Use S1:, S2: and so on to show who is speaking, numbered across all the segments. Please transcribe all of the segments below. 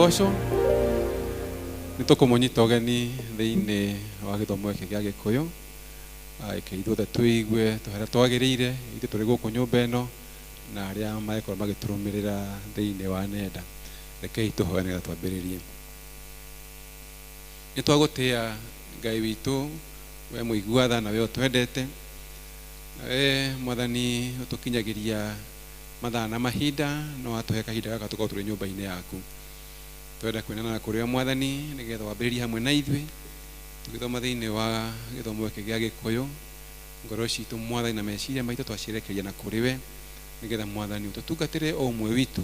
S1: Rĩgocwo nĩ tũkũmũnyita ũgeni thĩinĩ wa gĩthomo gĩkĩ gĩa Gĩkũyũ. Reke ithuothe tũigue harĩa twagĩrĩire, ithuĩ tũrĩ gũkũ nyũmba ĩno na arĩa magĩkorwo magĩtũrũmĩrĩra thĩinĩ wa nenda. Rekei tũhoe nĩgetha twambĩrĩrie. Nĩ twagũtĩa Ngai witũ, we mũigua tha na we ũtwendete, na we Mwathani ũtũkinyagĩria mathaa na mahinda, no watũhe kahinda gaka tũkorwo tũrĩ nyũmba-inĩ yaku. Twenda kwĩnana kũrĩ we Mwathani nĩgetha wambĩrĩrie hamwe na ithuĩ tũgĩthoma thĩinĩ wa gĩthomo gĩkĩ gĩa Gĩkũyũ. Ngoro citũ Mwathani na meciria maitũ twacierekeria na kũrĩ we nĩgetha Mwathani ũtũtungatĩre o ũmwe witũ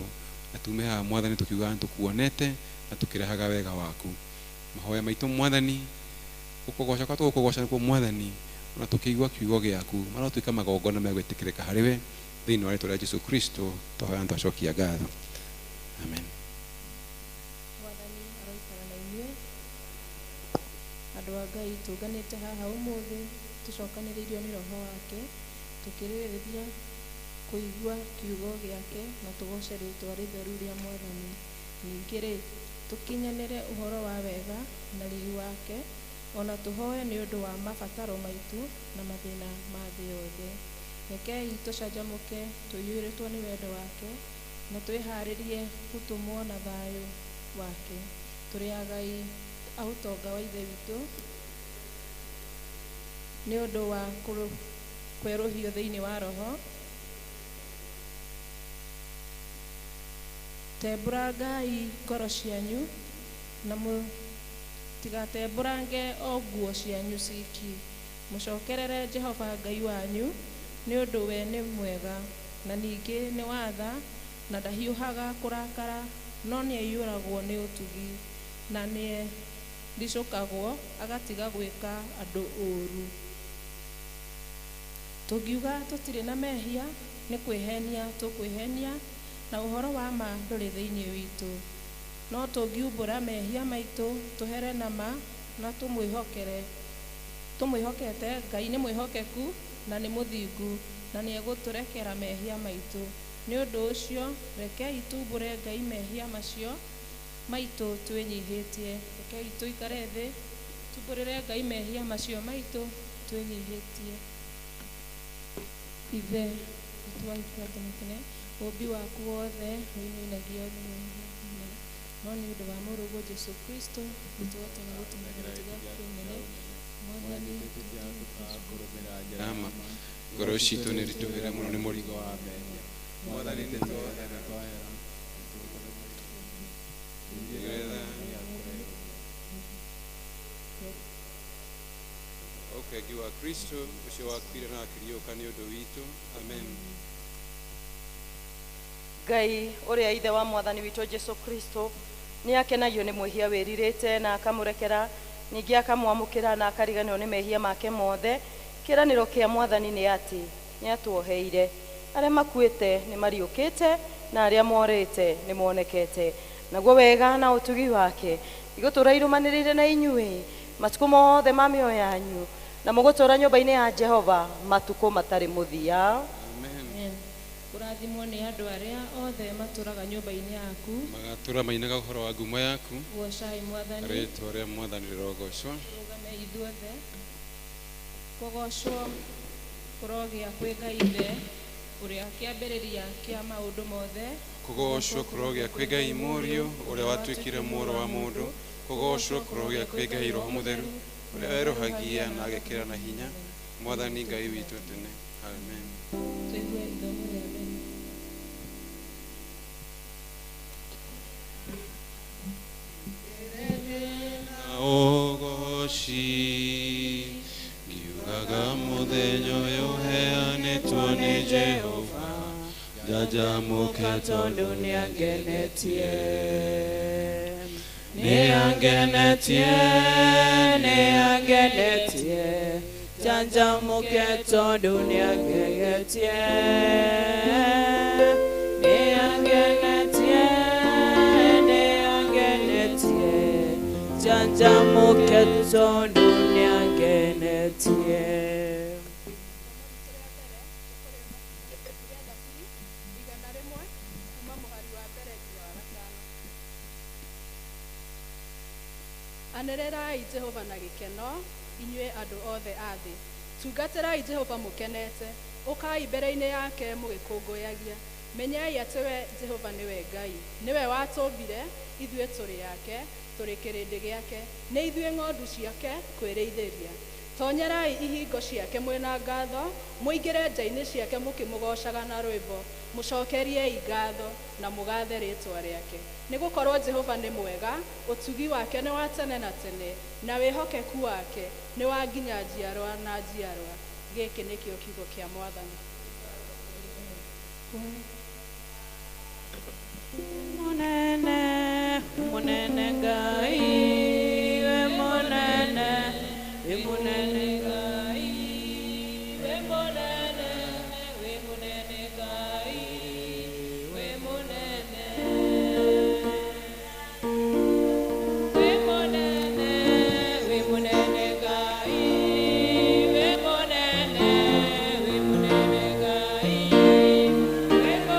S1: na tume haha Mwathani tũkiugaga nĩtũkuonete na tũkĩrehaga wega waku. Mahoya maitũ Mwathani, gũkũgoca kwa tũgũkũgoca nĩkuo Mwathani, ona tũkĩigua kiugo gĩaku marotuĩka magongona megwĩtĩkĩrĩka harĩ we thĩinĩ wa rĩtwa rĩa Jesu Kristo twahoya na twacokia ngatho. Amen.
S2: Mwathani aroikara na inyuĩ. Andũ a Ngai, tũnganĩte haha ũmũthĩ tũcokanĩrĩirio nĩ Roho wake, tũkĩrĩrĩria kũigua kiugo gĩake na tũgoce rĩtwa rĩtheru rĩa Mwathani. Ningĩ-rĩ, tũkinyanĩre ũhoro wa wega na riri wake, ona tũhoe nĩ ũndũ wa mabataro maitũ na mathĩna ma thĩ yothe. Rekei tũcanjamũke tũiyũrĩtwo nĩ wendo wake na twĩharĩrie gũtũmwo na thayũ wake. Tũrĩ agai a ũtonga wa Ithe witũ nĩ ũndũ wa kwerũhio thĩinĩ wa Roho. Tembũrangai ngoro cianyu na mũtigatembũrange o nguo cianyu ciki. Mũcokerere Jehova Ngai wanyu, nĩ ũndũ we nĩ mwega, na ningĩ nĩ wa tha, na ndahiũhaga kũrakara, no nĩaiyũragwo nĩ ũtugi, na nĩericũkagwo agatiga gwĩka andũ ũũru. Tũngiuga tũtirĩ na mehia, nĩ kwĩhenia tũkwĩhenia, na ũhoro wa ma ndũrĩ thĩinĩ witũ. No tũngiumbũra mehia maitũ, tũhere na ma na tũmwĩhokere tũmwĩhokete, Ngai nĩ mwĩhokeku na nĩ mũthingu, na nĩegũtũrekera mehia maitũ. Nĩ ũndũ ũcio, rekei tumbũre Ngai mehia macio maitũ twĩnyihĩtie. Rekei tũikare thĩ, tumbũrĩre Ngai mehia macio maitũ twĩnyihĩtie. Ithe witũ wa igũrũ tene tene, ũũmbi waku wothe ũinainagio nĩ mehia, no nĩ ũndũ wa Mũrũguo Jesu Kristo nĩtũhotaga gũteng'era tũgakinyĩre Mwathani.
S1: Ama ngoro citũ nĩ ritũhĩre mũno nĩ mũrigo wa mehia. Mwathani nĩ twohera. Ũkengi wa Kristo ũcio wakuire na akĩriũka nĩ ũndũ witũ. Amen.
S3: Ngai ũrĩa ithe wa Mwathani witũ Jesu Kristo nĩ akenagio nĩ mwĩhia wĩrirĩte na akamũrekera, ningĩ akamwamũkĩra na akariganĩrwo nĩ mehia make mothe. Kĩĩranĩro kĩa Mwathani nĩ atĩ nĩ atuoheire. Arĩa makuĩte nĩ mariũkĩte na arĩa morĩte nĩ monekete. Naguo wega na ũtugi wake igũtũũra irũmanĩrĩire na inyuĩ matukũ mothe ma mĩoyo yanyu, na mũgũtũũra nyũmba-inĩ ya Jehova matukũ matarĩ mũthia.
S1: Amen.
S2: Amen. Kũrathimwo nĩ andũ arĩa othe matũũraga nyũmba-inĩ yaku.
S1: Magatũũra mainaga ũhoro wa ngumo yaku.
S2: Goocai Mwathani.
S1: Rĩtwa rĩa Mwathani rĩrogocwo.
S2: Tũrũgame ithuothe. Kũgoocwo kũrogĩa kwĩ Ngai Ithe, ũrĩa kĩambĩrĩria kĩa maũndũ mothe.
S1: Kũgoocwo kũrogĩa kwĩ Ngai Mũriũ, ũrĩa watuĩkire mũrũ wa mũndũ. Kũgoocwo kũrogĩa kwĩ Ngai Roho Mũtheru, ũrĩa werũhagia na agekĩra na hinya Mwathani Ngai witũ tene. Amen.
S2: Tũigue ithomo rĩa mbere.
S1: Ũgoci ngiugaga mũthenya ũyũ ũheanĩtwo nĩ Jehova, njanjamũke
S4: tondũ nĩangenetie.
S1: Nĩangenetie,
S4: Nĩangenetie, njanjamũke tondũ nĩangenetie. Nĩangenetie, nĩangenetie, njanjamũke tondũ nĩangenetie.
S5: Igana rĩmwe kuma mũhari wa mbere nginya wa gatano. Anĩrĩrai Jehova na gĩkeno, inyuĩ andũ othe a thĩ. Tungatĩrai Jehova mũkenete, ũkai mbere-inĩ yake mũgĩkũngũyagia. Menyai atĩ we Jehova nĩwe Ngai, nĩwe watũmbire, ithuĩ tũrĩ ake, tũrĩ kĩrĩndĩ gĩake, nĩ ithuĩ ng'ondu ciake kwĩrĩithĩria. Tonyerai ihingo ciake mwĩna ngatho, mũingĩre nja-inĩ ciake mũkĩmũgoocaga na rwĩmbo. Mũcokeriei ngatho na mũgathe rĩĩtwa rĩake. Nĩ gũkorwo Jehova nĩ mwega, ũtugi wake nĩ wa tene na tene, na wĩhokeku wake nĩ wa nginya njiarwa na njiarwa. Gĩkĩ nĩkĩo kiugo kĩa Mwathani.
S4: Munene, munene Ngai, we munene, we munene Ngai, we munene, we munene Ngai, we munene. We munene, we munene Ngai, we munene, we munene Ngai, we munene,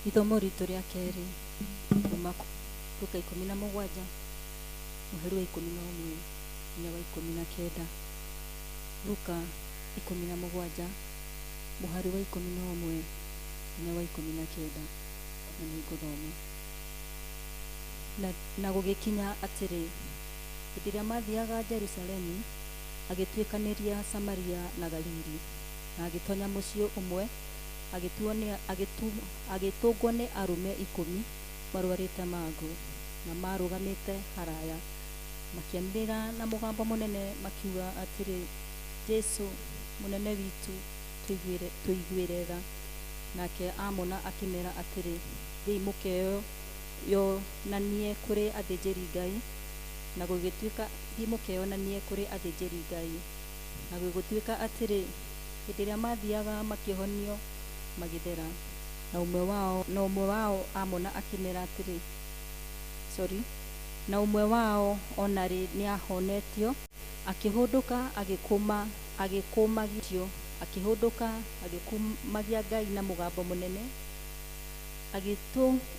S6: Ithomo ritũ rĩa kerĩ kuma Luka 17 mũhari wa 11 nginya wa 19. Luka 17 mũhari wa 11 nginya wa 19, na nĩngũthoma. Na gũgĩkinya atĩrĩ, hĩndĩ ĩrĩa maathiaga Jerusalemu, agĩtuĩkanĩria Samaria na Galili, na agĩtonya mũciĩ ũmwe, agĩtũngwo nĩ arũme 10 marwarĩte mangũ, na marũgamĩte haraya, makĩanĩrĩra na mũgambo mũnene makiuga atĩrĩ, Jesũ, mũnene witũ, tũiguĩre tha. Nake amona akĩmera atĩrĩ, thiĩi mũkeyonanie kũrĩ athĩnjĩri Ngai. Na gũgĩtuĩka thiĩ mũkeyonanie kũrĩ athĩnjĩri Ngai. Na gũgĩtuĩka atĩrĩ, hĩndĩ ĩrĩa maathiaga makĩhonio magĩthera. Na ũmwe wao amona akĩmera atĩrĩ, sorry, na ũmwe wao ona rĩ nĩahonetio, akĩhũndũka agĩkũmagio, akĩhũndũka agĩkumagia Ngai na mũgambo mũnene,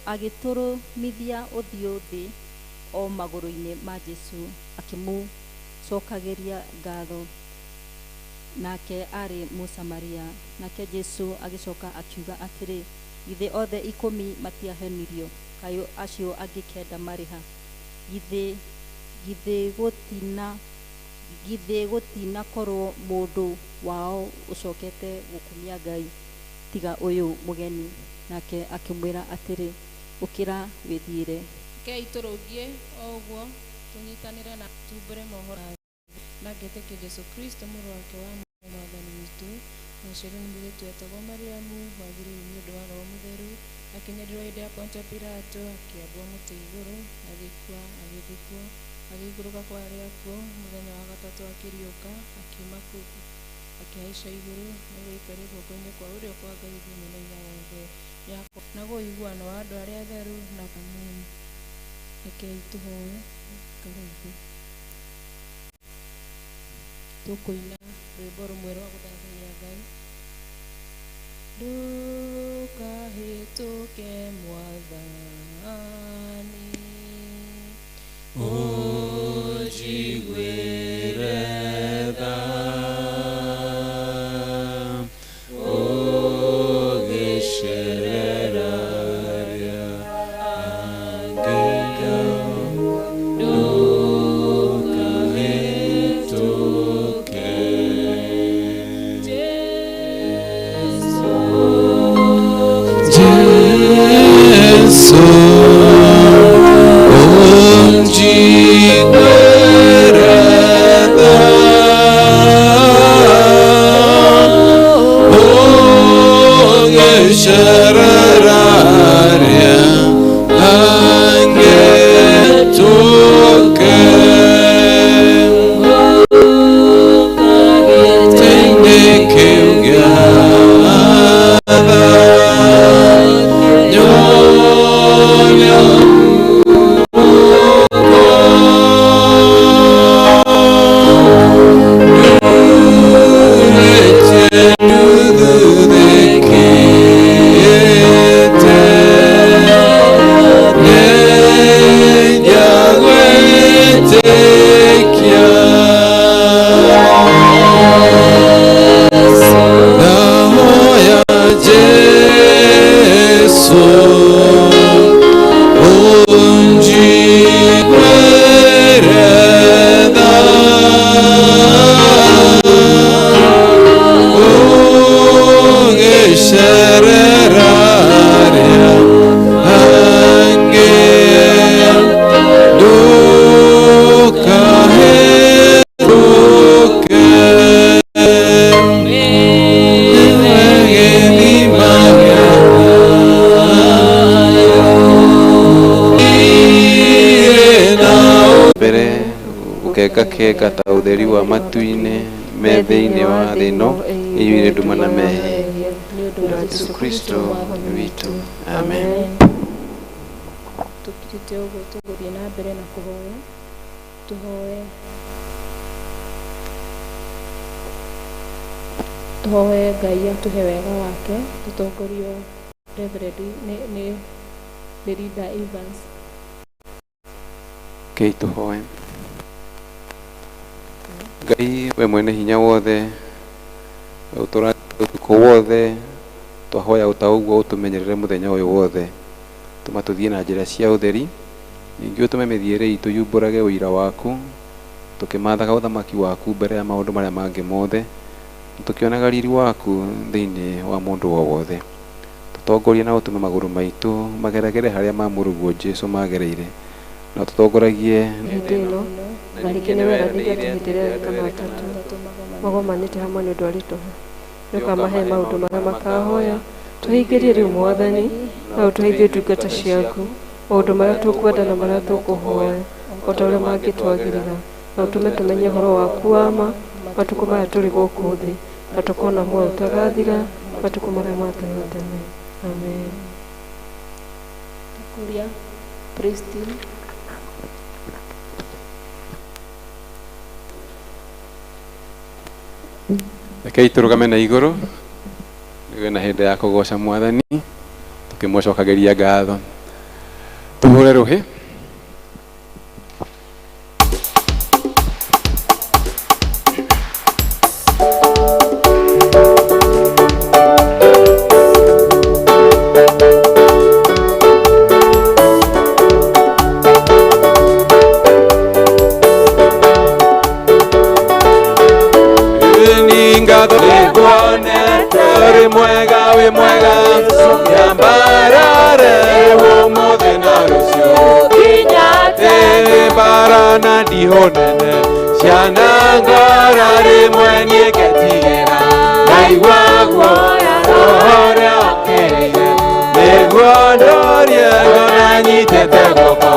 S6: agĩtũrũmithia ũthiũ thĩ o magũrũ-inĩ ma Jesũ, akĩmũcokagĩria ngatho. Nake aarĩ Mũsamaria. Nake Jesũ agĩcoka akiuga atĩrĩ, githĩ othe 10 matiahonirio? Kaĩ acio angĩ 9 marĩ ha? Githĩ gũtinakorwo mũndũ wao ũcokete gũkumia Ngai tiga ũyũ mũgeni? Nake akĩmwĩra atĩrĩ, ũkĩra wĩthiĩre.
S2: Rekei tũrũngie o ũguo, tũnyitanĩre na tumbũre mohoro na ngetĩkia Jesũ Kristo mũrũ wake wa Mwathani witũ, aciarirwo nĩ mũirĩtu wetagwo Mariamu, wagĩrĩirwo nĩ ũndũ wa Roho Mũtheru, akĩnyarirwo hĩndĩ ya Pontio Pilato, akĩambwo mũtĩ igũrũ, agĩkua, agĩthikwo, agĩikũrũka kwa arĩa akuũ, mũthenya wa gatatũ akĩriũka, akiuma kũu akĩhaica igũrũ, na agĩikara guoko-inĩ kwa ũrĩo kwa Ngai Ithe Mwene-Hinya-Wothe. Naguo ũiguano wa andũ arĩa atheru na amen. Rekei tũhoe karibu. Tũkũina rwĩmbo rũmwe rwa gũthathaiya Ngai. Ndũkahĩtũke Mwathani,
S7: ũnjiguĩre tha, ũgĩcerera arĩa angĩ ndũkahĩtũke. Jesũ, ũnjiguĩre tha, ũgĩcerera arĩa angĩ tũke. Gĩtĩ-inĩ kĩu gĩa tha, nyonia
S1: Mbere gũkengakenga ta ũtheri wa matu-inĩ me thĩinĩ wa thĩ ĩno ĩiyũire nduma na mehia.
S2: Nĩ ũndũ wa
S1: Jesũ Kristo witũ. Amen.
S2: Tũkirĩte ũguo tũgũthiĩ na mbere na kũhoya. Tũhoe tũhoe Ngai atũhe wega wake, tũtongorio Reverend nĩ Belinda Evans.
S1: Rekei tũhoe. Ngai we mwene hinya wothe, we ũtũrathimĩte ũtukũ wothe, twahoya o ta ũguo ũtũmenyerere mũthenya ũyũ wothe. Tũma tũthiĩ na njĩra cia ũtheri, ningĩ ũtũme mĩthiĩre itũ yumbũrage ũira waku, tũkĩmathaga ũthamaki waku mbere ya maũndũ marĩa mangĩ mothe, na tũkĩonaga riri waku thĩinĩ wa mũndũ o wothe. Tũtongorie na ũtũme magũrũ maitũ mageragere harĩa ma mũrũguo Jesu magereire, na ũtũtongoragie
S8: Hĩndĩ ĩno, na ningĩ nĩ weranĩire atĩ hĩndĩ ĩrĩa erĩ kana atatũ magomanĩte hamwe nĩ ũndũ wa rĩĩtwa, nĩ ũkamahe maũndũ marĩa makahoya. Tũhingĩrie rĩu Mwathani, na ũtũhe ithuĩ ndungata ciaku maũndũ marĩa tũkwenda na marĩa tũkũhoya, o ta ũrĩa mangĩtwagĩrĩra, na ũtũme tũmenye ũhoro waku wa ma matukũ maya tũrĩ gũkũ thĩ, na tũkona muoyo ũtagathira matukũ marĩa ma tene na tene. Amen.
S2: Kuria praise team.
S1: Rekei tũrũgame na igũrũ nĩguo na hĩndĩ ya kũgoca Mwathani tũkĩmũcokagĩria ngatho. Tũhũre rũhĩ. Ngatho nĩnguonete ũrĩ mwega wĩ mwega, nyambarare ũmũthĩ na rũciũ mbara na ndihũ nene ciana ngora rĩmwe niĩ ngetigĩra ndaigua guoya roho ũrĩa okĩrĩire nĩguo ndorie ngona nyitĩte guoko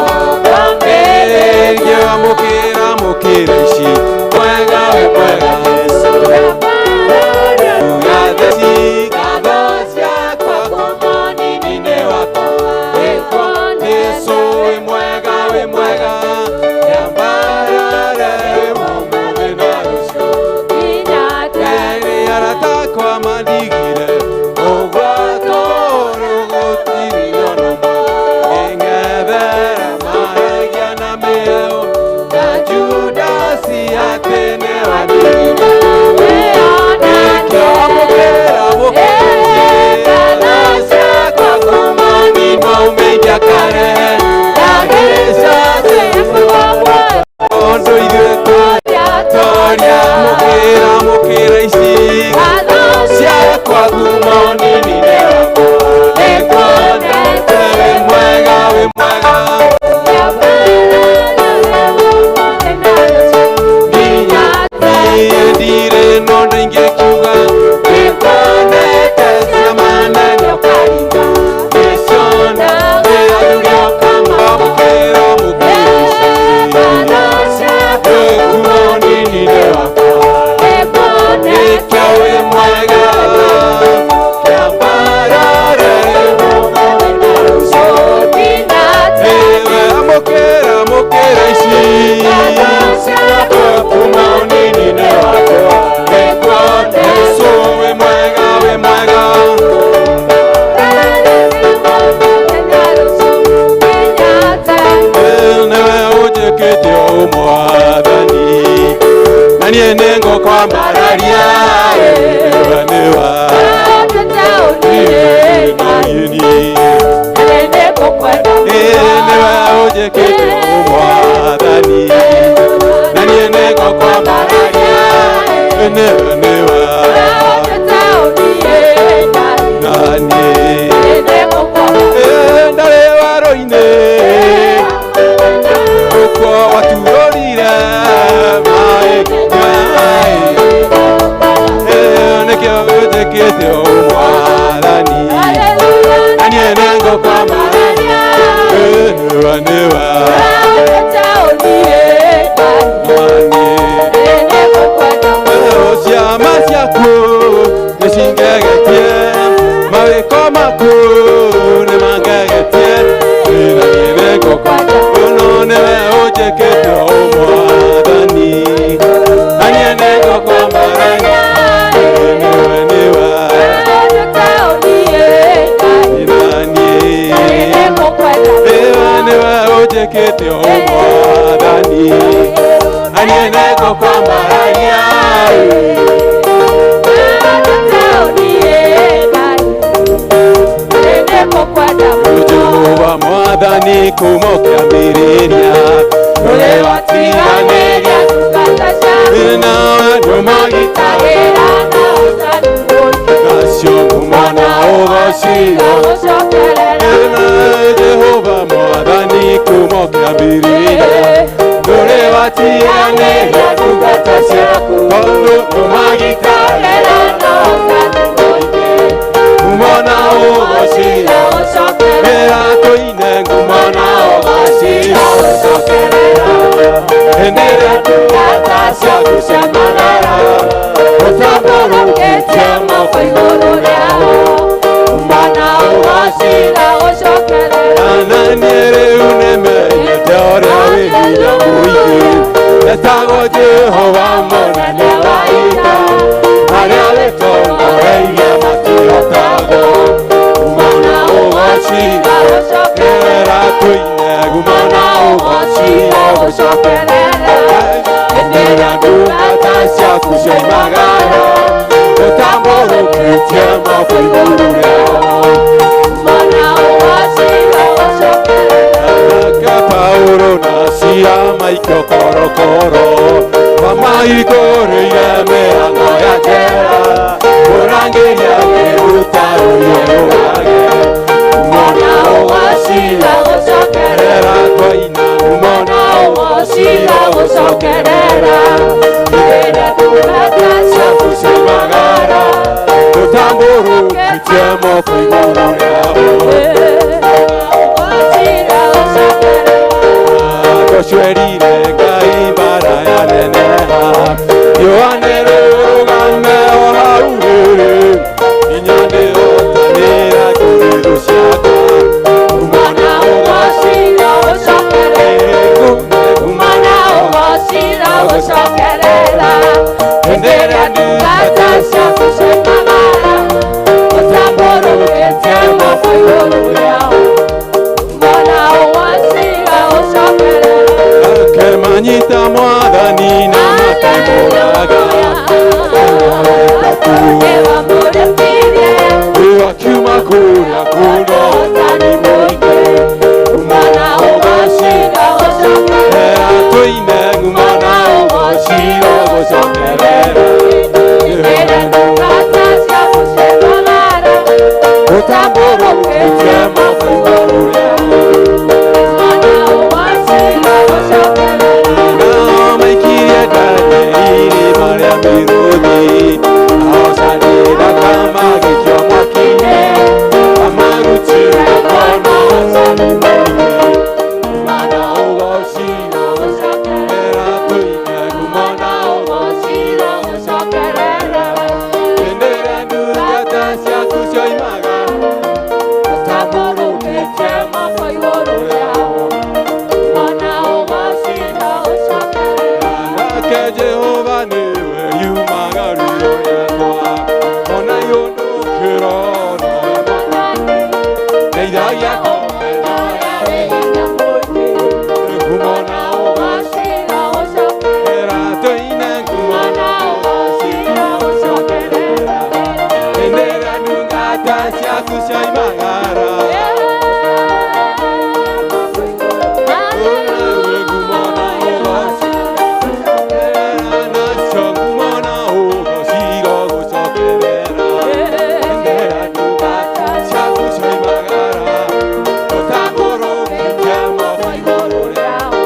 S1: ngĩamũkĩra mũkĩra ici mwega wĩ mwega
S7: Mwathani na niĩ nĩngũkwambararia. Jehova Mwathani kuma ũkĩambĩrĩria ũrĩ watiganĩria nawe ndũmagitagĩra nacio ngumo na ũgociro. Jehova Mwathani kuma ũkĩambĩrĩria ndũrĩ watiganĩria ndungata ciaku tondũ ndũmagitagĩra ngumo na ũgociro. Ĩra tũine ngumo na ũgociro hĩndĩ ĩrĩa ndungata ciaku ciamagara ũtambũrũkĩtie moko igũrũ rĩao ngumo na ũgociro. Na niĩ rĩu nĩmenyete ũrĩa wĩ hinya mũingĩ etagwo Jehova mũnene wa ita arĩa wĩtongoreirie matihotagwo ngumo na ũgociro. Ĩra tũine ngumo na ũgociro hĩndĩ ĩrĩa ndungata ciaku cioimagara ũtambũrũkĩtie moko igũrũ rĩao. Nake Paulo na Sila maikio korokoro mamahingũrĩire mĩrango ya njera mũrangĩri akĩruta rũhiũ rwake ngumo na ũgociro. Ĩra twaina ngumo na ũgociro hĩndĩ ĩrĩa ndungata ciaku cioimagara ũtambũrũkĩtie moko igũrũ rĩao. Gũcwerire Ngai mbara yaneneha riũa nĩrĩrũgame o hau rĩrĩ nginya ndĩhotanĩra kũrĩ thũ ciakwa ngumo na ũgociro. Ngumo na ũgociro hĩndĩ ĩrĩa ndungata ciaku cioimagara ũtambũrũkĩtie moko igũrũ rĩao. Kemanyita Mwathani na makĩmũraga akiuma kũrĩa kũna ũtani mũingĩ ngumo na ũgociro. Ĩra tũine ngumo na ũgociro gũcokerera ũtambũrũkĩtie moko igũrũ rĩao. Nao maikirie Danieli marĩa mĩrũthi nao Shadiraka magĩikio mwaki-inĩ amarutire mkono ũcani mũingĩ ngumo na ũgociro. Ĩra tũine ngumo na ũgociro hĩndĩ ĩrĩa ndungata ciaku cioimaga ũtambũrũkĩtie moko igũrũ rĩao. Nake Jehova nĩwe riumaga ruo rĩakwa ona iũndũkĩro nowe ndeithagia kũmenya ngumo na ũgociro. Ĩra tũine ngumo na ũgociro hĩndĩ ĩrĩa ndungata ciaku cioimagara ngumo na ũgociro. Nacio ngumo na ũgociro gũcokerera hĩndĩ ĩrĩa ndungata ciaku cioimagara ũtambũrũkĩtie moko igũrũ rĩao.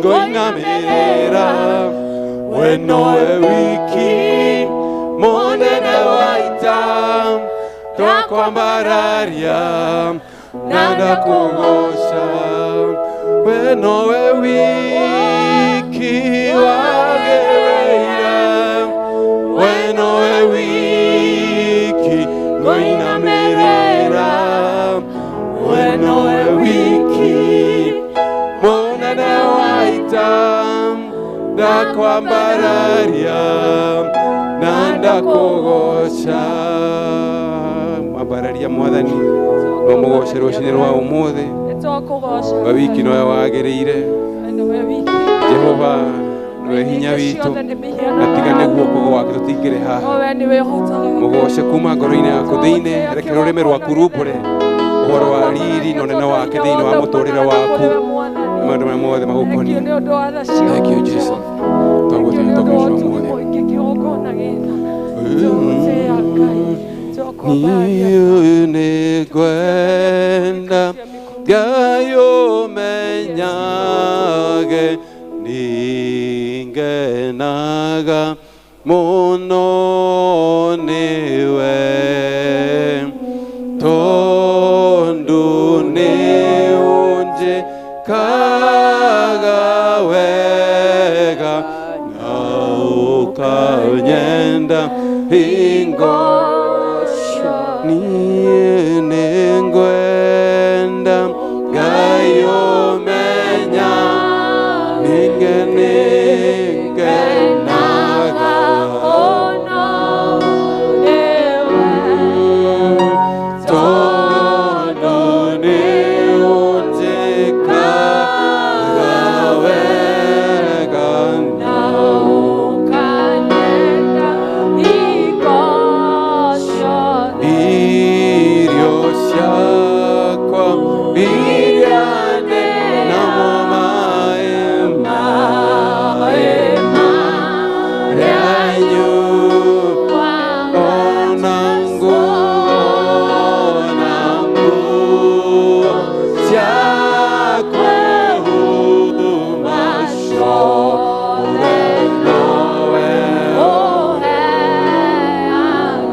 S7: Ngoinamĩrĩra we nowe wiki mũnene wa ita twakwambararia na ndakũgoca we nowe wiki wagĩrĩire we nowe wiki ngoinamĩrĩra we nowe wiki mũnene wa ita ndakwambararia na ndakũgoca
S1: Mwambararia mwathani no mũgoce rũcinĩ rwa ũmũthĩ
S4: Nĩtwakũgoca
S1: we wiki nowe wagĩrĩire
S4: nĩwe wiki
S1: Jehova nĩwe hinya witũ
S4: ciothe nĩ mĩhianano
S1: na tiga nĩ guoko gwake tũtingĩrĩ haha
S4: no we nĩwe ũhotaga
S1: mũgoce kuma ngoro-inĩ yaku thĩinĩ reke rũrĩmĩ rwaku rumbũre ũhoro wa riri na ũnene wake thĩinĩ wa mũtũrĩre waku na maũndũ marĩa mothe magũkoniĩ.
S4: Thank you nĩ ũndũ wa tha ciaku
S1: Thank you, Jesus.
S4: Thank you
S1: Twagũtĩĩa
S4: nĩ ũndũ wa
S1: twakuica
S4: ũtugi
S1: ũmũthĩ.
S4: mũingĩ kĩgongona gĩtha tũgũtĩĩa Ngai twakwambararia
S7: Niĩ nĩngwenda Ngai ũmenyage ningenaga mũno nĩwe tondũ nĩũnjĩkaga wega na ũkanyenda hingo niĩ nĩngwenda Ngai ũmenya nĩngenaga tondũ nĩũnjĩkaga wega na irio ciakwa iria namo maĩ marĩa ona nguo na nguo cia kwĩhumba ciothe nowe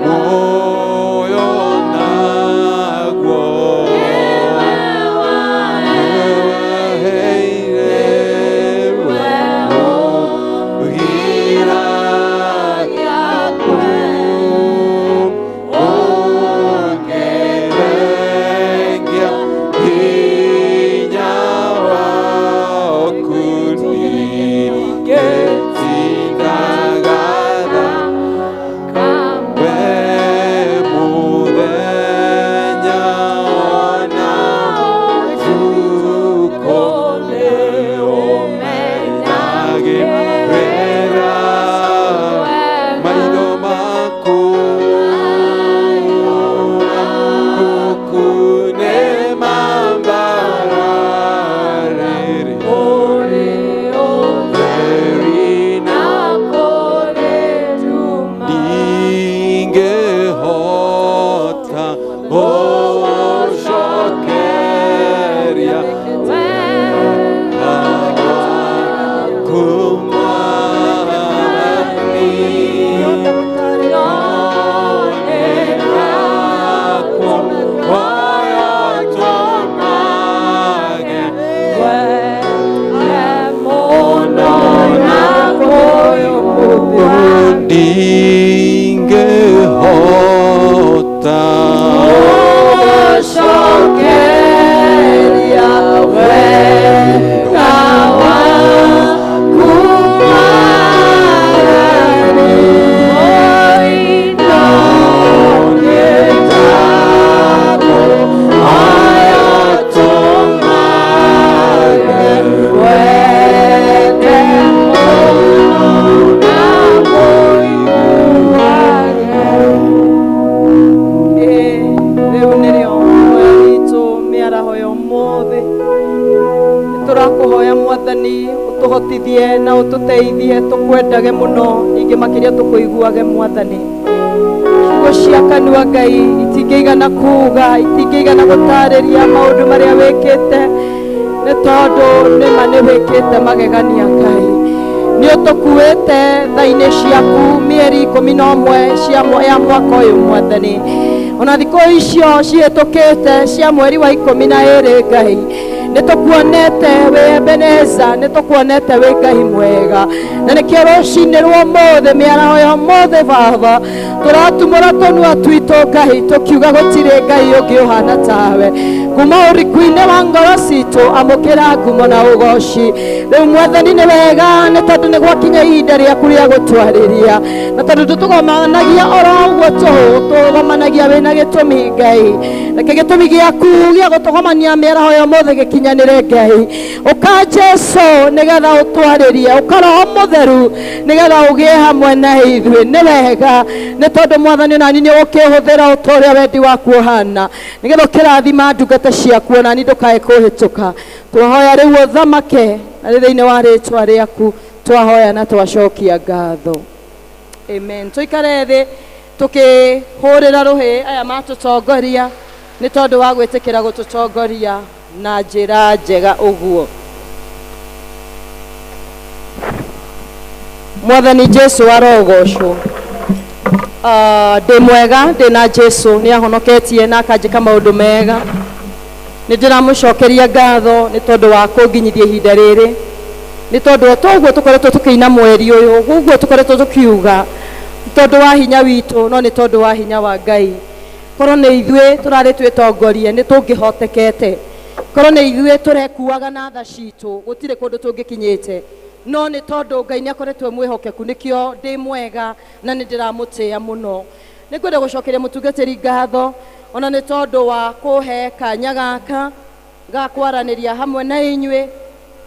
S7: muoyo naguo Ndingĩhota gũcokeria Ndingĩhota
S3: Rĩu nĩrĩo ihoya ritũ mĩaraho ya ũmũthĩ nĩ tũrakũhoya mwathani ũtũhotithie na ũtũteithie tũkwendage mũno ningĩ makĩria tũkũiguage mwathani ciugo cia kanua Ngai itingĩigana kuga itingĩigana gũtarĩria maũndũ marĩa wĩkĩte Nĩ tondũ nĩma nĩ wĩkĩte magegania Ngai. Nĩ ũtũkuĩte tha-inĩ ciaku mĩeri 11 cia ya mwaka ũyũ Mwathani. Ona thikũ icio cihĩtũkĩte cia mweri wa 12 Ngai, nĩ tũkuonete wĩ Ebeneza, nĩ tũkuonete wĩ Ngai mwega. Na nĩkĩo rũcinĩ rwa ũmũthĩ, mĩaraho ya ũmũthĩ Baba, tũratumũra tũnua twitũ Ngai, tũkiuga gũtirĩ Ngai ũngĩ ũhana tawe. Kuma ũriku-inĩ wa ngoro citũ, amũkĩra ngumo na ũgoci. Rĩu Mwathani nĩ wega, nĩ tondũ nĩ gwakinya ihinda rĩaku rĩa gũtwarĩria, na tondũ tũtũgomanagia oro ũguo tũhũ, tũgomanagia wĩna gĩtũmi Ngai. Reke gĩtũmi gĩaku gĩa gũtũgomania mĩaraho ya ũmũthĩ gĩkinyanĩre Ngai. Ũka Jesũ nĩgetha ũtwarĩrie, ũka Roho Mũtheru nĩgetha ũgĩe hamwe na ithuĩ. Nĩ wega, nĩ tondũ Mwathani onani nĩ ũgũkĩhũthĩra ũta ũrĩa wendi waku ũhana, nĩgetha ũkĩrathima ndungata ciaku, onani ndũkae kũhĩtũka. Twahoya rĩu ũthamake, na nĩ thĩinĩ wa rĩtwa rĩaku twahoya na twacokia ngatho. Amen. Tũikare thĩ tũkĩhũrĩra rũhĩ aya matũtongoria, nĩ tondũ wa gwĩtĩkĩra gũtũtongoria na njĩra njega ũguo. Mwathani Jesũ arogocwo. Ndĩ mwega, ndĩ na Jesũ, nĩ ahonoketie na akanjĩka maũndũ mega. Nĩ ndĩramũcokeria ngatho nĩ tondũ wa kũnginyithia ihinda rĩrĩ, nĩ tondũ o toguo tũkoretwo tũkĩina mweri ũyũ, ũguo tũkoretwo tũkiuga, nĩ tondũ wa hinya witũ, no nĩ tondũ wa hinya wa Ngai. Korwo nĩ ithuĩ tũrarĩ twĩtongorie, nĩ tũngĩhotekete. Korwo nĩ ithuĩ tũrekuaga na tha citũ, gũtirĩ kũndũ tũngĩkinyĩte. No nĩ tondũ Ngai nĩ akoretwo mwĩhokeku, nĩkĩo ndĩ mwega na nĩ ndĩramũtĩĩa mũno. Nĩ ngwenda gũcokeria mũtungatĩri ngatho, ona nĩ tondũ wa kũhe kanya gaka ga kwaranĩria hamwe na inyuĩ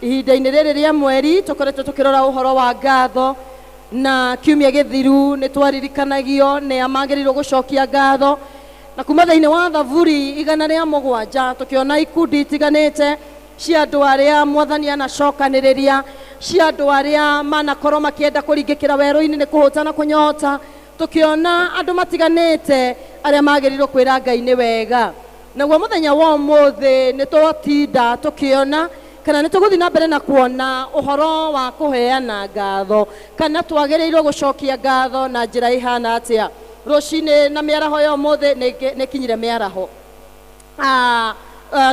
S3: ihinda-inĩ rĩrĩ rĩa mweri. Tũkoretwo tũkĩrora ũhoro wa ngatho, na kiumia gĩthiru nĩ twaririkanagio nĩ a magĩrĩirwo gũcokia ngatho, na kuma thĩinĩ wa Thaburi 107 tũkĩona ikundi itiganĩte cia andũ arĩa Mwathani anacokanĩrĩria, cia andũ arĩa manakorwo makĩenda kũringĩkĩra werũ-inĩ nĩ kũhũta na kũnyota. Tũkĩona andũ matiganĩte arĩa magĩrĩirwo kwĩra Ngai nĩ wega. Naguo mũthenya wa ũmũthĩ nĩ twatinda tũkĩona, kana nĩ tũgũthiĩ na mbere na kuona ũhoro wa kũheana ngatho, kana twagĩrĩirwo gũcokia ngatho na njĩra ĩhana atĩa. Rũcinĩ na mĩaraho ya ũmũthĩ nĩ kinyire mĩaraho.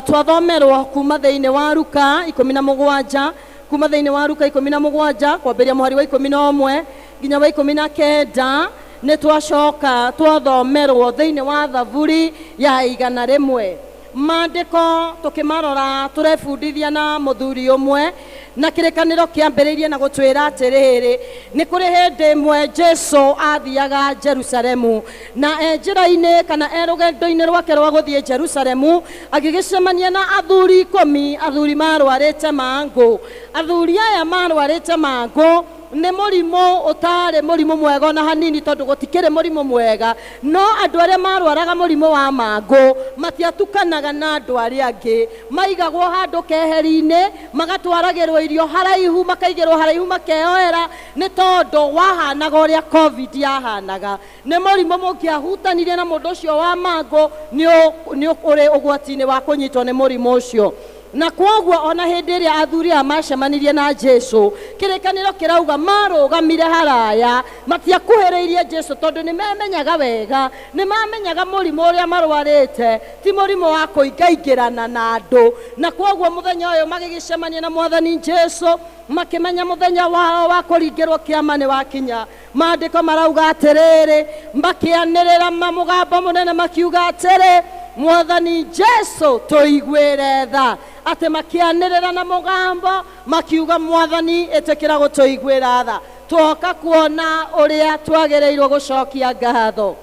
S3: Twathomerwo kuma thĩinĩ wa Luka 17, kuma thĩinĩ wa Luka 17 kwambĩrĩria mũhari wa 11 nginya wa 19. Nĩ twacoka twathomerwo thĩinĩ wa Thaburi ya 100. Maandĩko tũkĩmarora tũrebundithia na mũthuri ũmwe, na kĩrĩkanĩro kĩambĩrĩirie na gũtwĩra atĩrĩrĩ, nĩ kũrĩ hĩndĩ ĩmwe Jesũ athiaga Jerusalemu, na e njĩra-inĩ kana e rũgendo-inĩ rwake rwa gũthiĩ Jerusalemu, agĩgĩcemania na athuri 10, athuri marwarĩte mangũ. Athuri aya marwarĩte mangũ nĩ mũrimũ ũtarĩ mũrimũ mwega ona hanini, tondũ gũtikĩrĩ mũrimũ mwega. No andũ arĩa marwaraga mũrimũ wa mangũ matiatukanaga na andũ arĩa angĩ, maigagwo handũ keheri-inĩ, magatwaragĩrwo irio haraihu, makaigĩrwo haraihu, makeoera, nĩ tondũ wahanaga ũrĩa COVID yahanaga. Nĩ mũrimũ mũngĩahutanirie na mũndũ ũcio wa mangũ, nĩ ũrĩ ũgwati-inĩ wa kũnyitwo nĩ mũrimũ ũcio. Na kwoguo ona hĩndĩ ĩrĩa athuri aya macemanirie na Jesũ, kĩrĩkanĩro kĩrauga marũgamire haraya, matiakuhĩrĩirie Jesũ, tondũ nĩ memenyaga wega, nĩ mamenyaga mũrimũ ũrĩa marwarĩte ti mũrimũ wa kũingaingĩrana na andũ. Na kwoguo mũthenya ũyũ magĩgĩcemania na Mwathani Jesũ, makĩmenya mũthenya wao wa kũringĩrwo kĩama nĩ wakinya. Maandĩko marauga atĩrĩrĩ, makĩanĩrĩra mũgambo mũnene makiuga atĩrĩ, Mwathani Jesũ tũiguĩre tha. Atĩ makĩanĩrĩra na mũgambo makiuga, Mwathani ĩtĩkĩra gũtũiguĩra tha. Twoka kuona ũrĩa twagĩrĩirwo gũcokia ngatho.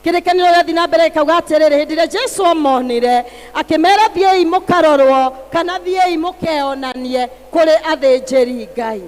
S3: Kĩrĩkanĩro gĩathiĩ na mbere gĩkauga atĩrĩrĩ, hĩndĩ ĩrĩa Jesũ amonire akĩmera, thiĩi mũkarorwo kana thiĩi mũkeonanie kũrĩ athĩnjĩri Ngai.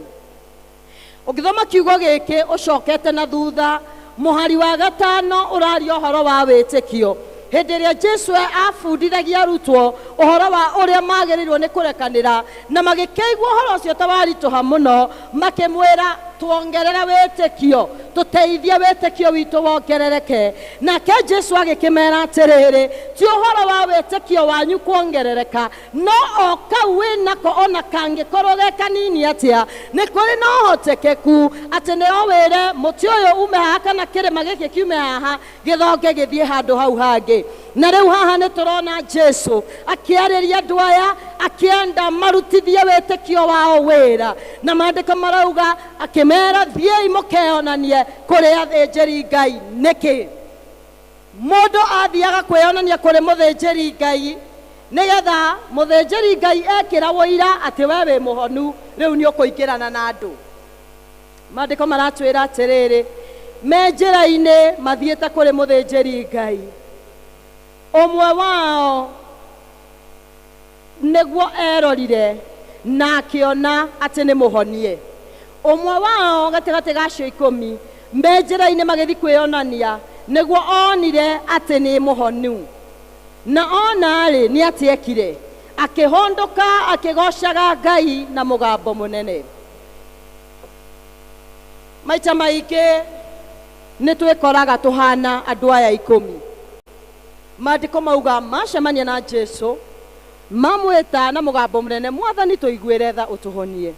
S3: Ũngĩthoma kiugo gĩkĩ ũcokete na thutha, mũhari wa 5 ũraria ũhoro wa wĩtĩkio. Hĩndĩ ĩrĩa Jesu abundithagia arutwo ũhoro wa ũrĩa magĩrĩirwo nĩ kũrekanĩra, na magĩkĩigua ũhoro ũcio ta waritũha mũno, makĩmwĩra tuongerere wĩtĩkio, tũteithie wĩtĩkio witũ wongerereke. Nake Jesu agĩkĩmera atĩrĩrĩ, ti ũhoro wa wĩtĩkio wanyu kuongerereka, no o kau wĩnako ona kangĩkorwo ge kanini atĩa, nĩ kũrĩ na ũhotekeku atĩ nĩ o wĩre mũtĩ ũyũ ume haha kana kĩrĩma gĩkĩ kiume haha gĩthonge gĩthiĩ handũ hau hangĩ. Na rĩu haha nĩ tũrona Jesu akĩarĩria andũ aya, akĩenda marutithie wĩtĩkio wao wĩra, na maandĩko marauga akĩmera thiĩi mũkeyonanie kũrĩ athĩnjĩri Ngai. Nĩkĩ mũndũ athiaga kwĩyonania kũrĩ mũthĩnjĩri Ngai? Nĩgetha mũthĩnjĩri Ngai ekĩra wũira atĩ we wĩ mũhonu, rĩu nĩ ũkũingĩrana na andũ. Maandĩko maratwĩra atĩrĩrĩ, me njĩra-inĩ mathiĩte kũrĩ mũthĩnjĩri Ngai, ũmwe wao nĩguo erorire na akĩona atĩ nĩ mũhonie. Ũmwe wao gatagatĩ ga acio 10 me njĩra-inĩ magĩthiĩ kwĩyonania, nĩguo onire atĩ nĩ mũhonu. Na ona-rĩ, nĩ atĩ ekire, akĩhũndũka akĩgocaga Ngai na mũgambo mũnene. Maita maingĩ nĩ twĩkoraga tũhana andũ aya 10. Maandĩko mauga macemania na Jesu, mamwĩta na mũgambo mũnene, Mwathani tũiguĩre tha ũtũhonie.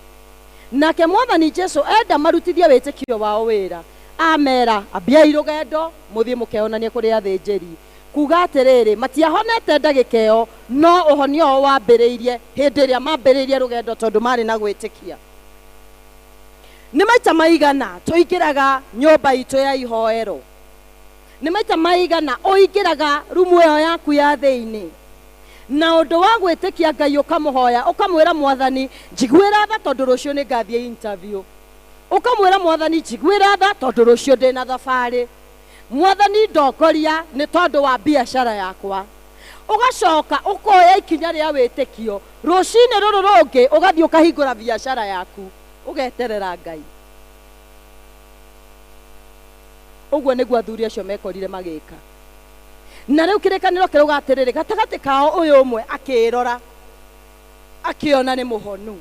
S3: Nake Mwathani Jesu enda marutithie wĩtĩkio wao wĩra, amera ambiai rũgendo mũthiĩ mũkeyonanie kũrĩ athĩnjĩri. Kuga atĩrĩrĩ, matiahonete ndagĩka ĩyo, no ũhonio wao wambĩrĩirie hĩndĩ ĩrĩa mambĩrĩirie rũgendo, tondũ marĩ na gwĩtĩkia. Nĩ maita maigana tũingĩraga nyũmba itũ ya ihoero? Nĩ maita maigana ũingĩraga rumu ĩyo yaku ya thĩinĩ na ũndũ wa gwĩtĩkia Ngai, ũkamũhoya ũkamwĩra Mwathani njiguĩra tha tondũ rũciũ nĩ ngathiĩ interview, ũkamwĩra Mwathani njiguĩra tha tondũ rũciũ ndĩna thabarĩ, Mwathani ndongoria nĩ tondũ wa biacara yakwa. Ũgacoka ũkoya ikinya rĩa wĩtĩkio, rũcinĩ rũrũ rũngĩ ũgathiĩ ũkahingũra biacara yaku, ũgeterera Ngai. Ũguo nĩguo athuri acio mekorire magĩka. Na rĩu kĩrĩkanĩro kĩrauga atĩrĩrĩ, gatagatĩ kao ũyũ ũmwe akĩrora akĩona nĩ mũhonu.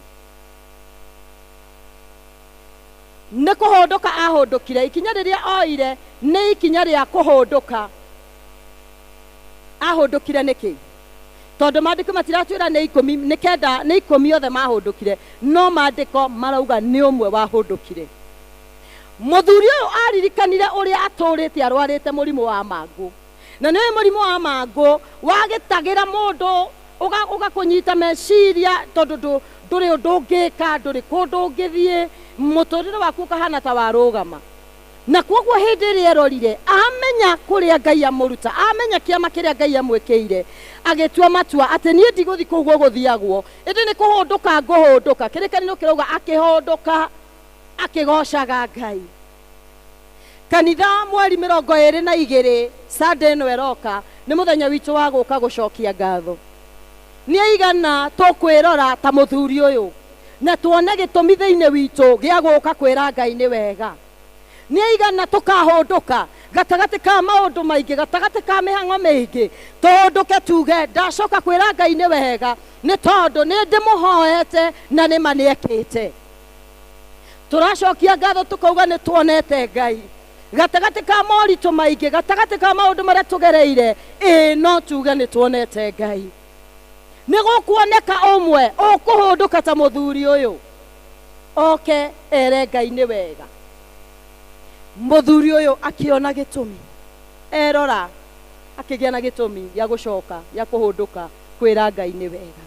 S3: Nĩ kũhũndũka ahũndũkire, ikinya rĩrĩa oire nĩ ikinya rĩa kũhũndũka. Ahũndũkire nĩkĩ? Tondũ maandĩko matiratwĩra nĩ 10, nĩ 9, nĩ 10 othe mahũndũkire, no maandĩko marauga nĩ ũmwe wahũndũkire. Mũthuri ũyũ aririkanire ũrĩa atũrĩte arwarĩte mũrimũ wa mangũ. Na nĩ mũrimũ wa mangũ wagĩtagĩra mũndũ, ũgakũnyita meciria, tondũ ndũrĩ ũndũ ũngĩka, ndũrĩ kũndũ ũngĩthiĩ, mũtũrĩre waku ũkahana ta warũgama. Na koguo hĩndĩ ĩrĩa erorire, amenya kũrĩa Ngai amũruta, amenya kĩama kĩrĩa Ngai amwĩkĩire, agĩtua matua atĩ niĩ ndigũthiĩ kũu gũgũthiagwo, ĩndĩ nĩ kũhũndũka ngũhũndũka. Kĩrĩkanĩro kĩrauga akĩhũndũka akĩgocaga Ngai. Kanitha mweri 22 Sunday ĩno ĩroka nĩ mũthenya witũ wa gũka gũcokia ngatho. Nĩ aigana tũkwĩrora ta mũthuri ũyũ na tuone gĩtũmi thĩinĩ witũ gĩa gũka kwĩra Ngai nĩ wega. Nĩ aigana tũkahũndũka gatagatĩ ka maũndũ maingĩ, gatagatĩ ka mĩhang'o mĩingĩ, tũhũndũke tuge ndacoka kwĩra Ngai nĩ wega, nĩ tondũ nĩ ndĩmũhoete na nĩ ma nĩekĩte. Tũracokia ngatho tũkauga nĩ tuonete Ngai gatagatĩ ka moritũ maingĩ, gatagatĩ ka maũndũ marĩa tũgereire, ĩĩ no tuge nĩ tuonete Ngai. Nĩ gũkuoneka ũmwe ũkũhũndũka ta mũthuri ũyũ, oke ere Ngai nĩ wega. Mũthuri ũyũ akĩona gĩtũmi, erora akĩgĩa na gĩtũmi gĩa gũcoka, gĩa kũhũndũka kwĩra Ngai nĩ wega.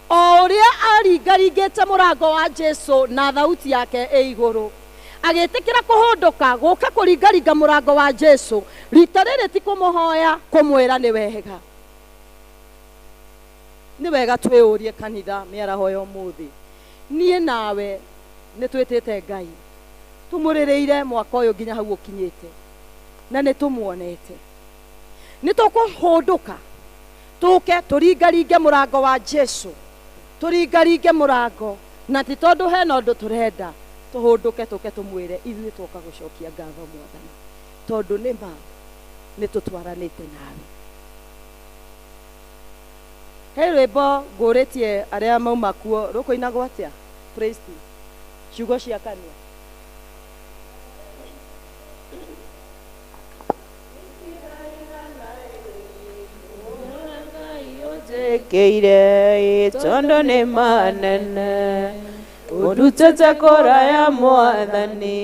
S3: O ũrĩa aringaringĩte mũrango wa Jesu na thauti yake ĩ igũrũ, agĩtĩkĩra kũhũndũka gũka kũringaringa mũrango wa Jesu, rita rĩrĩ ti kũmũhoya, kũmwĩra nĩ wega. Nĩ wega twĩyũrie kanitha mĩaraho ya ũmũthĩ, niĩ nawe nĩ twĩtĩte Ngai, tũmũrĩrĩire mwaka ũyũ nginya hau ũkinyĩte, na nĩ tũmuonete. Nĩ tũkũhũndũka tũke tũringaringe mũrango wa Jesu, tũringaringe mũrango, na ti tondũ hena ũndũ tũrenda, tũhũndũke tũke tũmwĩre ithuĩ twoka gũcokia ngatho Mwathani, tondũ nĩ ma Nĩ tũtwaranĩte nawe. He rwĩmbo ngũrĩtie arĩa mauma kuo rũkũinagwo atĩa? Praise team. Ciugo cia kanua.
S9: Njĩkĩire tondũ nĩ manene ũndutĩte kũraya mwathani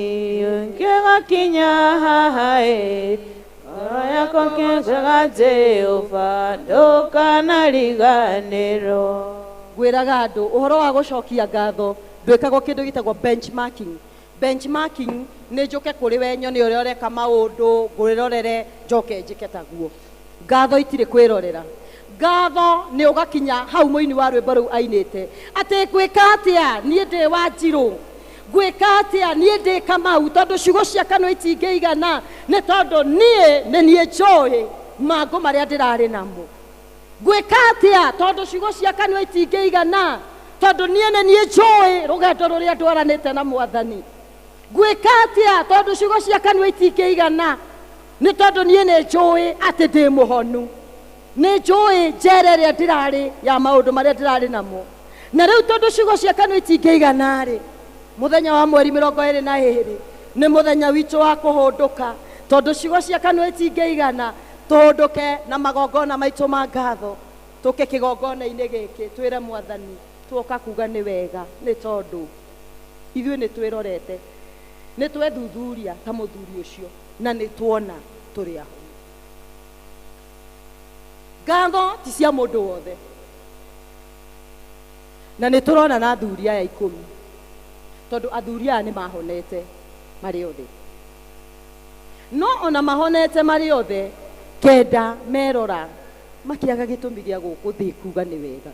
S9: ngĩgakinya haha ĩ ngoro yakwa kĩnjaga Jehova ndũkanariganĩrwo.
S3: Ngwĩraga andũ ũhoro wa gũcokia ngatho ndwĩkagwo kĩndũ gĩtagwo benchmarking. Benchmarking nĩ njũke kũrĩ we nyone ũrĩa ũreka maũndũ ngwĩrorere njoke njĩke taguo. Ngatho itirĩ kwĩrorera. Ngatho nĩ ũgakinya hau mũini wa rwĩmbo rũu ainĩte atĩ ngwĩka atĩa niĩ ndĩ wa Njirũ, ngwĩka atĩa niĩ ndĩ Kamau, tondũ ciugo cia kanua itingĩigana nĩ tondũ niĩ nĩ niĩ njũĩ mangũ marĩa ndĩrarĩ namo. Ngwĩka atĩa tondũ ciugo cia kanua itingĩigana tondũ niĩ nĩ niĩ njũĩ rũgendo rũrĩa ndwaranĩte na mwathani. Ngwĩka atĩa tondũ ciugo cia kanua itingĩigana nĩ tondũ niĩ nĩ njũĩ atĩ ndĩ mũhonu, nĩ njũĩ njera ĩrĩa ndĩrarĩ ya maũndũ marĩa ndĩrarĩ namo. Na rĩu tondũ ciugo cia kanua itingĩigana rĩ, mũthenya wa mweri 22 nĩ mũthenya witũ wa kũhũndũka, tondũ ciugo cia kanua itingĩigana tũhũndũke na magongona maitũ ma ngatho, tũke kĩgongona-inĩ gĩkĩ twĩre mwathani tuoka kuga nĩ wega, nĩ tondũ ithuĩ nĩ twĩrorete, nĩ twethuthuria ta mũthuri ũcio na nĩ tuona tũrĩ ahonu. Ngatho ti cia mũndũ wothe, na nĩ tũrona na athuri aya 10 tondũ athuri aya nĩ mahonete marĩ othe, no ona mahonete marĩ othe 9 merora makĩaga gĩtũmi gĩa gũkũ thĩ kuga nĩ wega.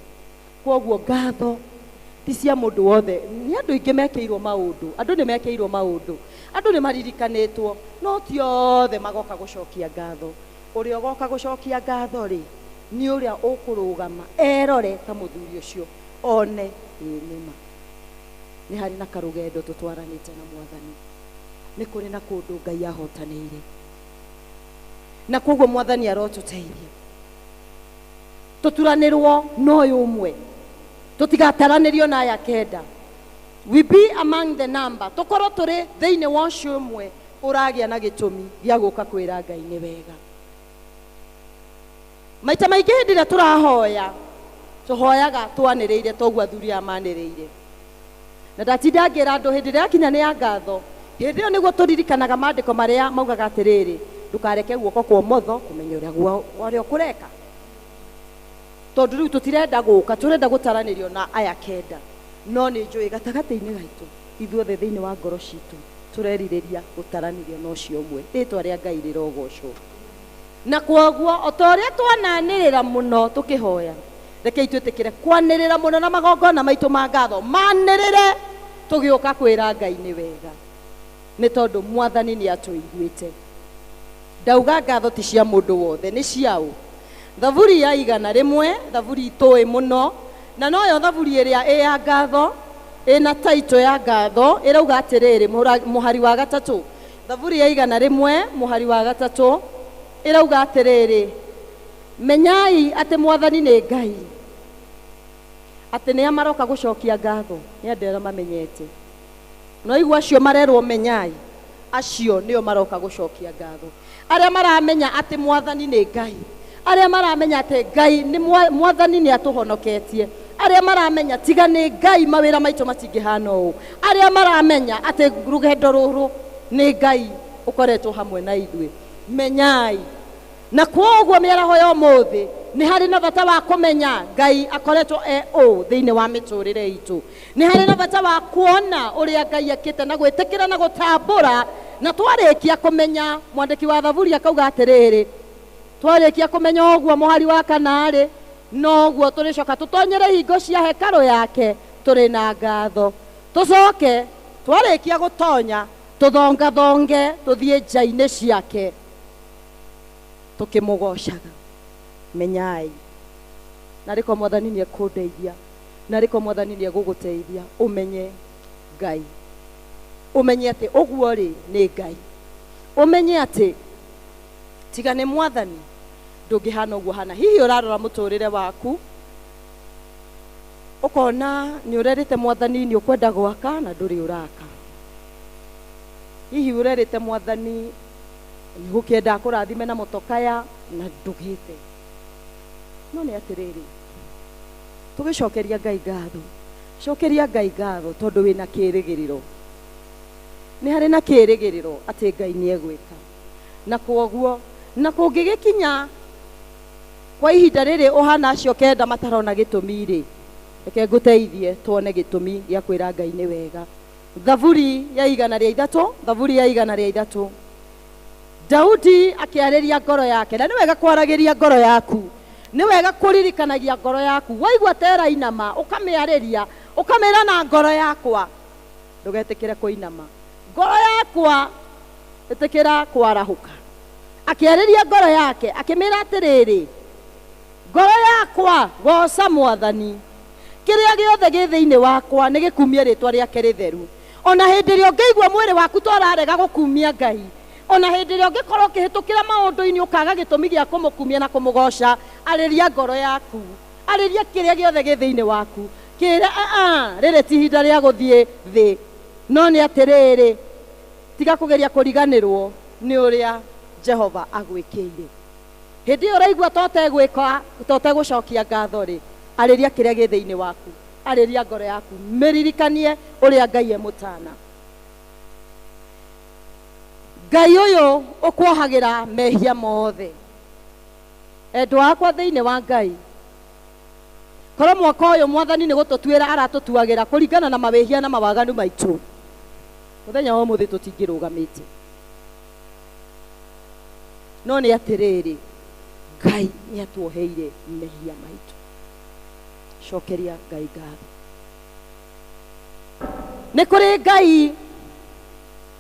S3: Kwoguo ngatho ti cia mũndũ wothe. Nĩ andũ aingĩ mekĩirwo maũndũ, andũ nĩ mekĩirwo maũndũ, andũ nĩ maririkanĩtwo, no ti othe magoka gũcokia ngatho. Ũrĩa ũgoka gũcokia ngatho rĩ nĩ ũrĩa ũkũrũgama erore ta mũthuri ũcio one ĩ nĩma nĩ harĩ na karũgendo tũtwaranĩte na mwathani, nĩ kũrĩ na kũndũ Ngai ahotanĩire, na kwoguo mwathani arotũteithia tũturanĩrwo na ũyũ ũmwe, tũtigataranĩrio na aya 9. We be among the number, tũkorwo tũrĩ thĩinĩ wa ũcio ũmwe ũragĩa na gĩtũmi gĩa gũka kwĩra Ngai nĩ wega. Maita maingĩ hĩndĩ ĩrĩa tũrahoya tũhoyaga twanĩrĩire toguo athuri aya manĩrĩire, na ndatinda ngĩra andũ hĩndĩ ĩrĩa yakinya nĩ ya ngatho, hĩndĩ ĩyo nĩguo tũririkanaga maandĩko marĩa maugaga atĩrĩrĩ, ndũkareke guoko kwa ũmotho kũmenya ũrĩa ũkũreka, tondũ rĩu tũtirenda gũka, tũrenda gũtaranĩrio na aya 9. No nĩ njũĩ gatagatĩ-inĩ gaitũ ithuothe thĩinĩ wa ngoro citũ tũrerirĩria gũtaranĩrio na ũcio ũmwe. Rĩtwa rĩa Ngai rĩrogocwo. Na kwoguo o ta ũrĩa twananĩrĩra mũno tũkĩhoya, rekei twĩtĩkĩre kwanĩrĩra mũno na magongona maitũ ma ngatho manĩrĩre tũgĩũka kwĩra Ngai nĩ wega, nĩ tondũ mwathani nĩ atũiguĩte. Ndauga ngatho ti cia mũndũ wothe, nĩ ciaũ. Thaburi ya 101, thaburi tũĩ mũno, na noyo thaburi ĩrĩa ĩ ya ngatho, ĩna taito ya ngatho, ĩrauga atĩrĩrĩ, mũhari wa 3, thaburi ya 101 mũhari wa 3 ĩrauga atĩrĩrĩ, menyai atĩ mwathani nĩ Ngai, atĩ nĩa maroka gũcokia ngatho nĩ andũ arĩa mamenyete. No igua acio marerwo menyai, acio nĩo maroka gũcokia ngatho, arĩa maramenya atĩ mwathani nĩ Ngai, arĩa maramenya atĩ Ngai nĩ mwathani nĩ atũhonoketie, arĩa maramenya tiga nĩ Ngai mawĩra maitũ matingĩhana ũũ, arĩa maramenya atĩ rũgendo rũrũ nĩ Ngai ũkoretwo hamwe na ithuĩ. Menyai. Na kwoguo mĩaraho ya ũmũthĩ nĩ harĩ na bata wa kũmenya Ngai akoretwo e ũ thĩinĩ wa mĩtũrĩre itũ, nĩ harĩ na bata wa kuona ũrĩa Ngai ekĩte na gwĩtĩkĩra na gũtambũra. Na twarĩkia kũmenya, mwandĩki wa thaburi akauga atĩrĩrĩ, twarĩkia kũmenya ũguo mũhari wa 4 rĩ, noguo tũrĩcoka tũtonyere hingo cia hekarũ yake tũrĩ na ngatho, tũcoke twarĩkia gũtonya tũthongathonge tũthiĩ nja-inĩ ciake tũkĩmũgocaga. Menyai na rĩko mwathani nĩ ekũndeithia, na rĩko mwathani nĩ egũgũteithia ũmenye Ngai, ũmenye atĩ ũguo rĩ nĩ Ngai, ũmenye atĩ Tiga nĩ Mwathani ndũngĩhana ũguo hana. Hihi ũrarora mũtũrĩre waku ũkona nĩ ũrerĩte Mwathani nĩ ũkwenda gwaka na ndũrĩ ũraka. Hihi ũrerĩte Mwathani nĩ ũgũkĩenda akũrathime na mũtokaya na ndũgĩte. No nĩ atĩrĩrĩ, tũgĩcokeria Ngai ngatho, cokeria Ngai ngatho tondũ wĩna kĩĩrĩgĩrĩro. Nĩ harĩ na kĩĩrĩgĩrĩro atĩ Ngai nĩ egwĩka. Na kwoguo na kũngĩgĩkinya kwa ihinda rĩrĩ ũhana acio kenda matarona gĩtũmi rĩ, reke ngũteithie tuone gĩtũmi gĩa kwĩra Ngai nĩ wega. Thaburi ya 103, Thaburi ya 103. Daudi akĩarĩria ngoro yake, na nĩ wega kwaragĩria ngoro yaku, nĩ wega kũririkanagia ngoro yaku. Waigua ta ĩrainama ũkamĩarĩria, ũkamĩra na ngoro yakwa, ndũgetĩkĩre kũinama. Ngoro yakwa ĩtĩkĩra kwarahũka. Akĩarĩria ngoro yake akĩmĩra atĩrĩrĩ, ngoro yakwa goca Mwathani, kĩrĩa gĩothe gĩ thĩinĩ wakwa nĩ gĩkumie rĩtwa rĩake rĩtheru. Ona hĩndĩ ĩrĩa ũngĩigua mwĩrĩ waku ta ũrarega gũkumia Ngai, ona hĩndĩ ĩrĩa ũngĩkorwo ũkĩhĩtũkĩra maũndũ-inĩ ũkaga gĩtũmi gĩa kũmũkumia na kũmũgoca, arĩria ngoro yaku, arĩria kĩrĩa gĩothe gĩ thĩinĩ waku, kĩre rĩrĩ ti ihinda rĩa gũthiĩ thĩ. No nĩ atĩrĩrĩ, tiga kũgeria kũriganĩrwo nĩ ũrĩa Jehova agwĩkĩire. Hĩndĩ ĩyo ũraigua ta ũtegwĩka, ta ũtegũcokia ngatho rĩ, arĩria kĩrĩa gĩ thĩinĩ waku, arĩria ngoro yaku, mĩririkanie ũrĩa Ngai e mũtana. Ngai ũyũ ũkuohagĩra mehia mothe. Endwa akwa thĩinĩ wa Ngai, korwo mwaka ũyũ Mwathani nĩ gũtũtuĩra aratũtuagĩra kũringana na mawĩhia na mawaganu maitũ, mũthenya wa ũmũthĩ tũtingĩrũgamĩte. No nĩ atĩrĩrĩ, Ngai nĩ atuoheire mehia maitũ. Cokeria Ngai ngatho. Nĩ kũrĩ Ngai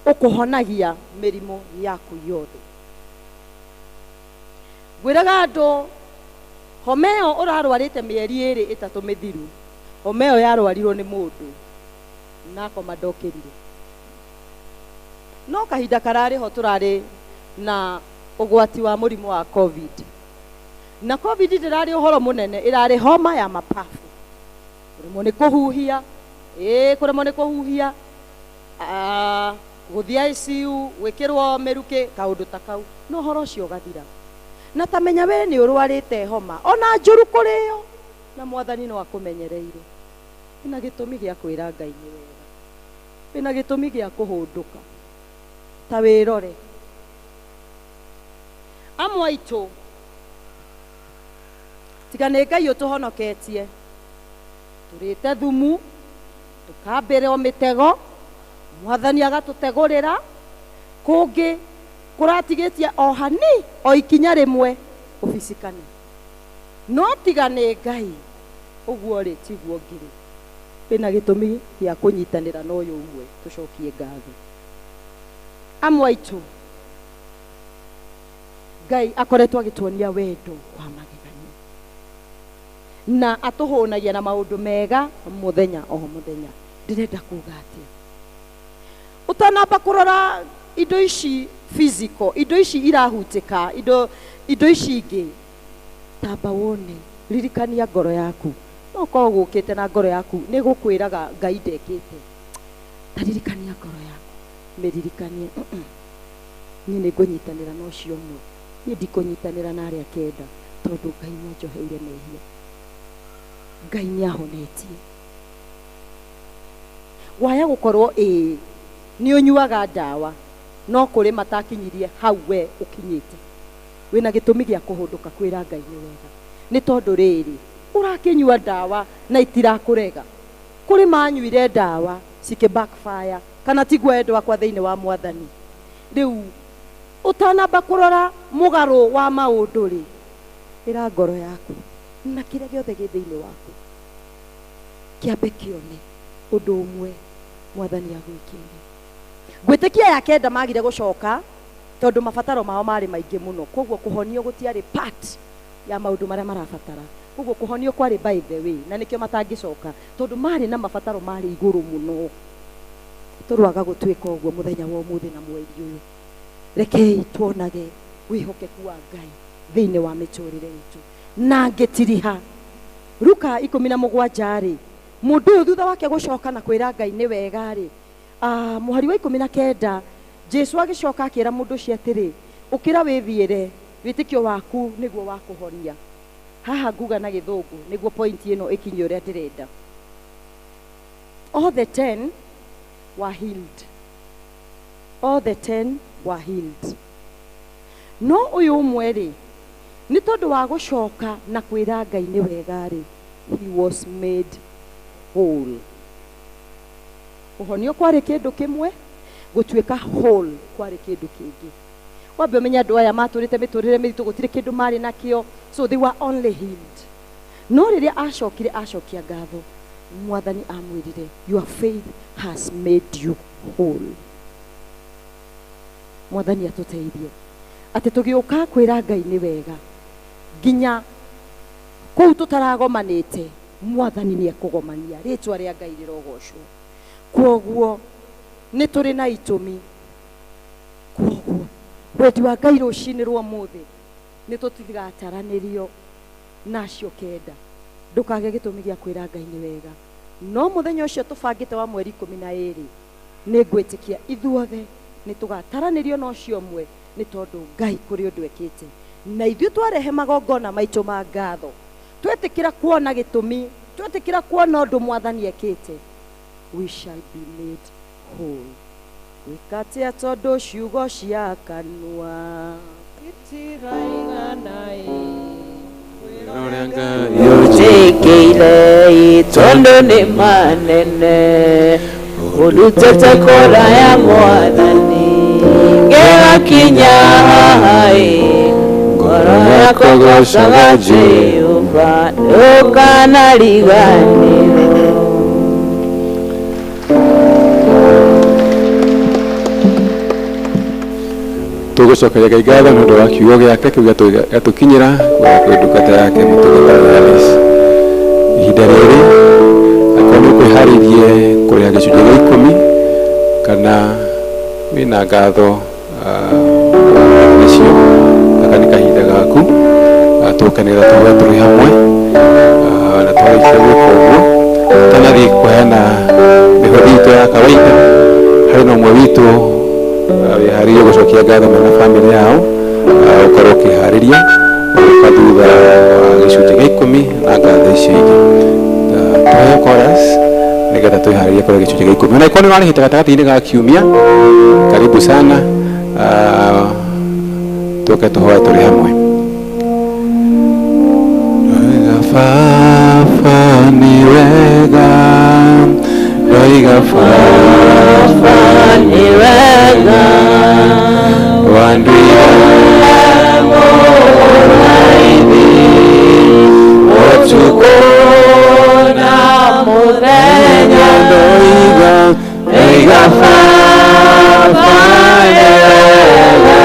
S3: ũkũhonagia mĩrimũ yaku yothe. Ngwĩraga andũ, homa ĩyo ũrarwarĩte mĩeri 2 3 mĩthiru, homa ĩyo yarwarirwo nĩ mũndũ na akoma ndokĩrire. No kahinda kararĩ ho tũrarĩ na ũgwati wa mũrimũ wa COVID. Na COVID ndĩrarĩ ũhoro mũnene, ĩrarĩ homa ya mapafu. Kũremwo nĩ kũhuhia, kũremwo nĩ kũhuhia, gũthiĩ ICU, gwĩkĩrwo mĩrukĩ, kaũndũ ta kau. No ũhoro ũcio ũgathira. Na ta menya we nĩ ũrwarĩte homa, ona njũru kũrĩo, na Mwathani no akũmenyereire. Wĩna gĩtũmi gĩa kwĩra Ngai nĩ wega. Wĩna gĩtũmi gĩa kũhũndũka. Ta wĩrore. Amwe aitũ, tiga nĩ Ngai ũtũhonoketie, tũrĩte thumu, tũkambĩrwo mĩtego, Mwathani agatũtegũrĩra, kũngĩ kũratigĩtie o hani, o ikinya rĩmwe ũbicikane. No tiga nĩ Ngai, ũguo rĩ tiguo ngĩrĩ. Wĩna gĩtũmi gĩa kũnyitanĩra na ũyũ ũmwe, tũcokie ngatho. Amwe aitũ, Ngai akoretwo agĩtuonia wendo wa magegania, na atũhũnagia na maũndũ mega mũthenya o mũthenya. Ndĩrenda kuga atĩa? Ũtanamba kũrora indo ici physical, indo ici irahutĩka, indo ici ingĩ, tamba wone, ririkania ngoro yaku. No ũkorwo gũkĩte na ngoro yaku nĩ gũkwĩraga Ngai ndekĩte. Ta ririkania ngoro yaku, mĩririkanie, niĩ nĩ ngũnyitanĩra na ũcio ũmwe, niĩ ndikũnyitanĩra na arĩa kenda, tondũ Ngai nĩ anjoheire mehia, Ngai nĩ ahonetie. Waya gũkorwo ĩĩ nĩ ũnyuaga ndawa, no kũrĩ matakinyirie hau we ũkinyĩte. Wĩna gĩtũmi gĩa kũhũndũka kwĩra Ngai nĩ wega. Nĩ tondũ rĩrĩ, ũrakĩnyua ndawa na itirakũrega. Kũrĩ manyuire ndawa cikĩ backfire, kana tiguo endwa akwa thĩinĩ wa Mwathani. Rĩu ũtanamba kũrora mũgarũ wa maũndũ rĩ, ĩra ngoro yaku na kĩrĩa gĩothe gĩ thĩinĩ waku kĩambe kĩone ũndũ ũmwe Mwathani agwĩkĩire. Ngwĩtĩkia ya kenda magire gũcoka tondũ mabataro mao marĩ maingĩ mũno, koguo kũhonio gũtiarĩ part ya maũndũ marĩa marabatara. Koguo kũhonio kwarĩ by the way, na nĩkĩo matangĩcoka tondũ marĩ na mabataro marĩ igũrũ mũno. Tũrwaga gũtuĩka ũguo mũthenya wa ũmũthĩ na mweri ũyũ. Rekei tuonage Wĩhokeku wa Ngai thĩinĩ wa mĩtũrĩre itũ na ngĩtiriha. Luka 17 rĩ, mũndũ ũyũ thutha wake gũcoka na kwĩra Ngai nĩ wega rĩ, mũhari wa 19 Jesu agĩcoka akĩra mũndũ ũcio atĩrĩ, ũkĩra wĩthiĩre, wĩtĩkio waku nĩguo wa kũhonia. Haha nguga na gĩthũngũ nĩguo point ĩno ĩkinye ũrĩa ndĩrenda. All the 10 were healed. All the 10 were healed. No ũyũ ũmwe rĩ, nĩ tondũ wa gũcoka na kwĩra Ngai nĩ wega rĩ, he was made whole. Kũhonio kwarĩ kĩndũ kĩmwe, gũtuĩka whole kwarĩ kĩndũ kĩngĩ. Wambe ũmenye andũ aya matũrĩte mĩtũrĩre mĩritũ, gũtirĩ kĩndũ marĩ nakĩo, so they were only healed. No rĩrĩa acokire acokia ngatho, Mwathani amwĩrire, your faith has made you whole. Mwathani atũteithie atĩ tũgĩũka kwĩra Ngai nĩ wega nginya kũu tũtaragomanĩte, Mwathani nĩ ekũgomania. Rĩtwa rĩa Ngai rĩrogocwo. Kwoguo nĩ tũrĩ na itũmi. Kwoguo wendi wa Ngai rũcinĩ rwa ũmũthĩ nĩ tũtigataranĩrio nacio kenda. Ndũkage gĩtũmi gĩa kwĩra Ngai nĩ wega. No mũthenya ũcio tũbangĩte wa mweri 12 nĩ ngwĩtĩkia ithuothe nĩ tũgataranĩrio na ũcio ũmwe, nĩ tondũ Ngai kũrĩ ũndũ ekĩte. Na ithuĩ twarehe magongona maitũ ma ngatho, twetĩkĩra kuona gĩtũmi, twetĩkĩra kuona ũndũ Mwathani ekĩte, we shall be made whole. Gwĩka atĩa tondũ ciugo cia kanua
S9: itiraigana
S1: Ũrĩa Ngai
S9: ũnjĩkĩire, tondũ nĩ manene, ũndutĩte kũraya Mwathani, ngĩgakinya haha ĩ, ngoro yakwa gocaga Jehova, ndũkanariganĩrwo.
S1: Tũgũcokeria Ngai ngatho nĩ ũndũ wa kiugo gĩake kĩu gĩatũkinyĩra kuma kwĩ ndungata yake mũtungata Alice. Ihinda rĩrĩ akorwo nĩ ũkwĩharĩirie kũrĩha gĩcunjĩ gĩa 10 kana wĩna ngatho nacio, gaka nĩ kahinda gaku tũke nĩgetha tũhoe tũrĩ hamwe, na twarĩkia gwĩka ũguo tũtanathiĩ kũheana mĩhothi itũ ya kawaida, harĩ na ũmwe witũ wĩharĩirie gũcokia ngatho mena bamĩrĩ yao, ũkorwo ũkĩharĩria ũgĩũka thutha wa gĩcunjĩ gĩa 10 na ngatho icio ingĩ. Tũheo chorus nĩgetha twĩharĩrie kũrĩa gĩcunjĩ gĩa 10. Ona ĩkorwo nĩ ũrarĩhĩte gatagatĩ-inĩ ga kiumia, karibu sana, tũke tũhoe tũrĩ hamwe. Ndoiga Baba nĩ wega, ndoiga Baba
S9: nĩ wega,
S1: wanduire
S9: mũraithi ũtukũ na mũthenya,
S1: ndoiga
S9: ndoiga Baba nĩ wega,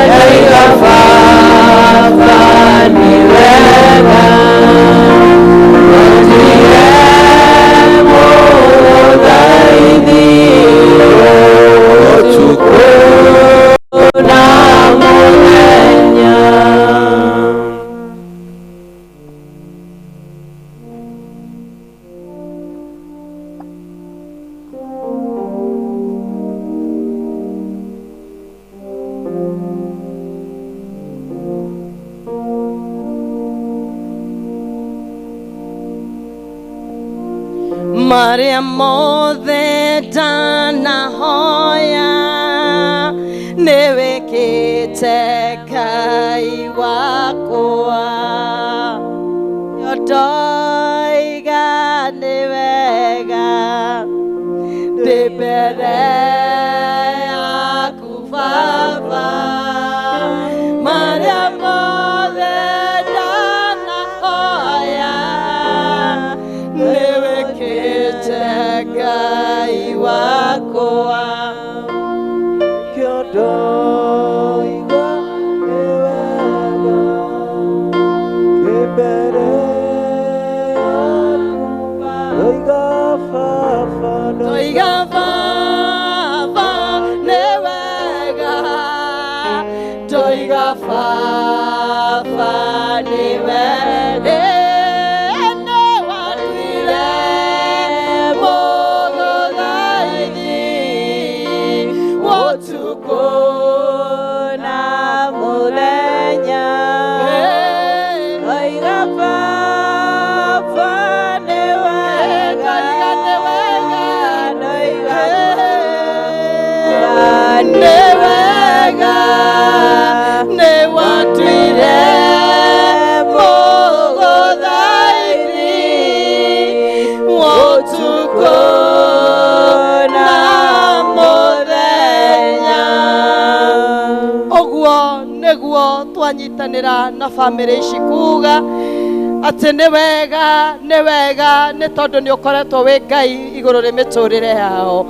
S9: ndoiga Baba nĩ wega, wanduire mũraithi ũtukũ na mũthenya.
S3: Marĩa mothe ndanahoya nĩwĩkĩte Ngai wakwa, ndoiga nĩ wega ndĩ mbere yaku Baba. Marĩa mothe ndanahoya nĩwĩkĩte Ngai wakwa,
S7: Ndoiga nĩ wega ndĩ mbere yaku, ndoiga Baba,
S3: ndoiga Baba nĩ wega Twanyitanĩra na bamĩrĩ ici kuga atĩ nĩ wega nĩ tondũ nĩ ũkoretwo wĩ Ngai igũrũ rĩ mĩtũrĩre yao.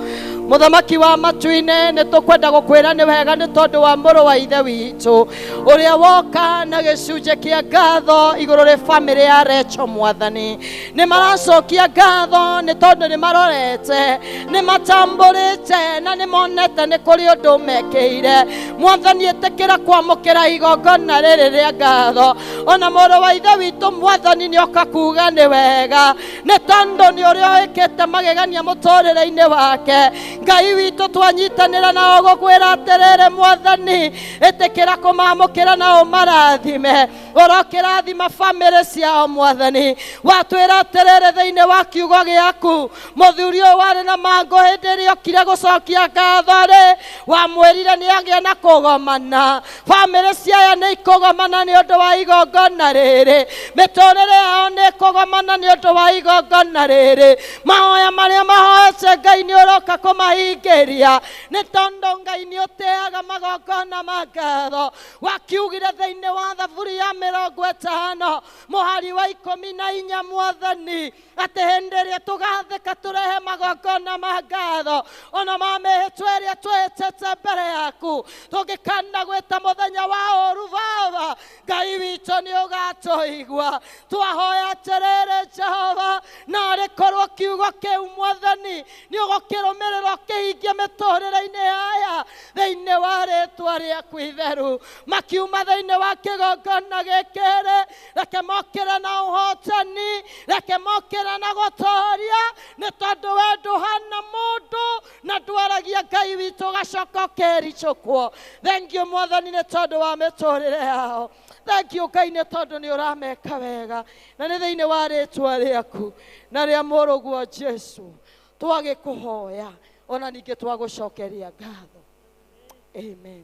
S3: Mũthamaki wa matu-inĩ, nĩ tũkwenda gũkwĩra nĩ wega nĩ tondũ wa mũrũ wa ithe witũ ũrĩa woka na gĩcunjĩ kĩa ngatho igũrũ rĩ bamĩrĩ ya Recho. Mwathani, nĩ maracokia ngatho nĩ tondũ nĩ marorete, nĩ matambũrĩte na nĩ monete nĩ kũrĩ ũndũ mekĩire. Mwathani, ĩtĩkĩra kwamũkĩra igongona rĩrĩ rĩa ngatho. Ona mũrũ wa ithe witũ Mwathani nĩ oka kuga nĩ wega nĩ tondũ nĩ ũrĩa wĩkĩte magegania mũtũrĩre-inĩ wake. Ngai witũ, twanyitanĩra nao gũkwĩra atĩrĩrĩ, Mwathani, ĩtĩkĩra kũmamũkĩra na ũmarathime. Ũrokĩrathima bamĩrĩ ciao. Mwathani, watwĩra atĩrĩrĩ thĩinĩ wa kiugo gĩaku, mũthuri ũyũ warĩ na mangũ hĩndĩ ĩrĩa okire gũcokia ngatho rĩ, wamwĩrire nĩ agĩe na kũgomana. Bamĩrĩ ciaya nĩ ikũgomana nĩ ũndũ wa igongona rĩrĩ, mĩtũrĩre yao nĩ ĩkũgomana nĩ ũndũ wa igongona rĩrĩ. Mahoya marĩa mahoete Ngai nĩ ũroka kũmahingĩria nĩ tondũ Ngai nĩ ũtĩaga magongona ma ngatho. Wakiugire thĩinĩ wa Thaburi ya 50 mũhari wa 14, Mwathani, atĩ hĩndĩ ĩrĩa tũgathĩka tũrehe magongona ma ngatho ona ma mĩhĩtwa ĩrĩa twĩhĩtĩte mbere yaku, tũngĩkana gwĩta mũthenya wa ũũru, Baba Ngai witũ nĩ ũgatũigua. Twahoya atĩrĩrĩ, Jehova, narĩ korwo kiugo kĩu Mwathani nĩ ũgũkĩrũmĩrĩra ũkĩhingia mĩtũrĩre-inĩ yaya thĩinĩ wa rĩtwa rĩaku itheru. Makiuma thĩinĩ wa kĩgongona gĩkĩ rĩ, reke mokĩre na ũhotani, reke mokĩre na gũtoria, nĩ tondũ we ndũhana mũndũ na ndwaragia Ngai witũ ũgacoka ũkericũkwo. Thank you Mwathani nĩ tondũ wa mĩtũrĩre yao. Thank you Ngai nĩ tondũ nĩ ũrameka wega, na nĩ thĩinĩ wa rĩtwa rĩaku na rĩa mũrũguo Jesu twagĩkũhoya ona ningĩ twagũcokeria ngatho. Amen.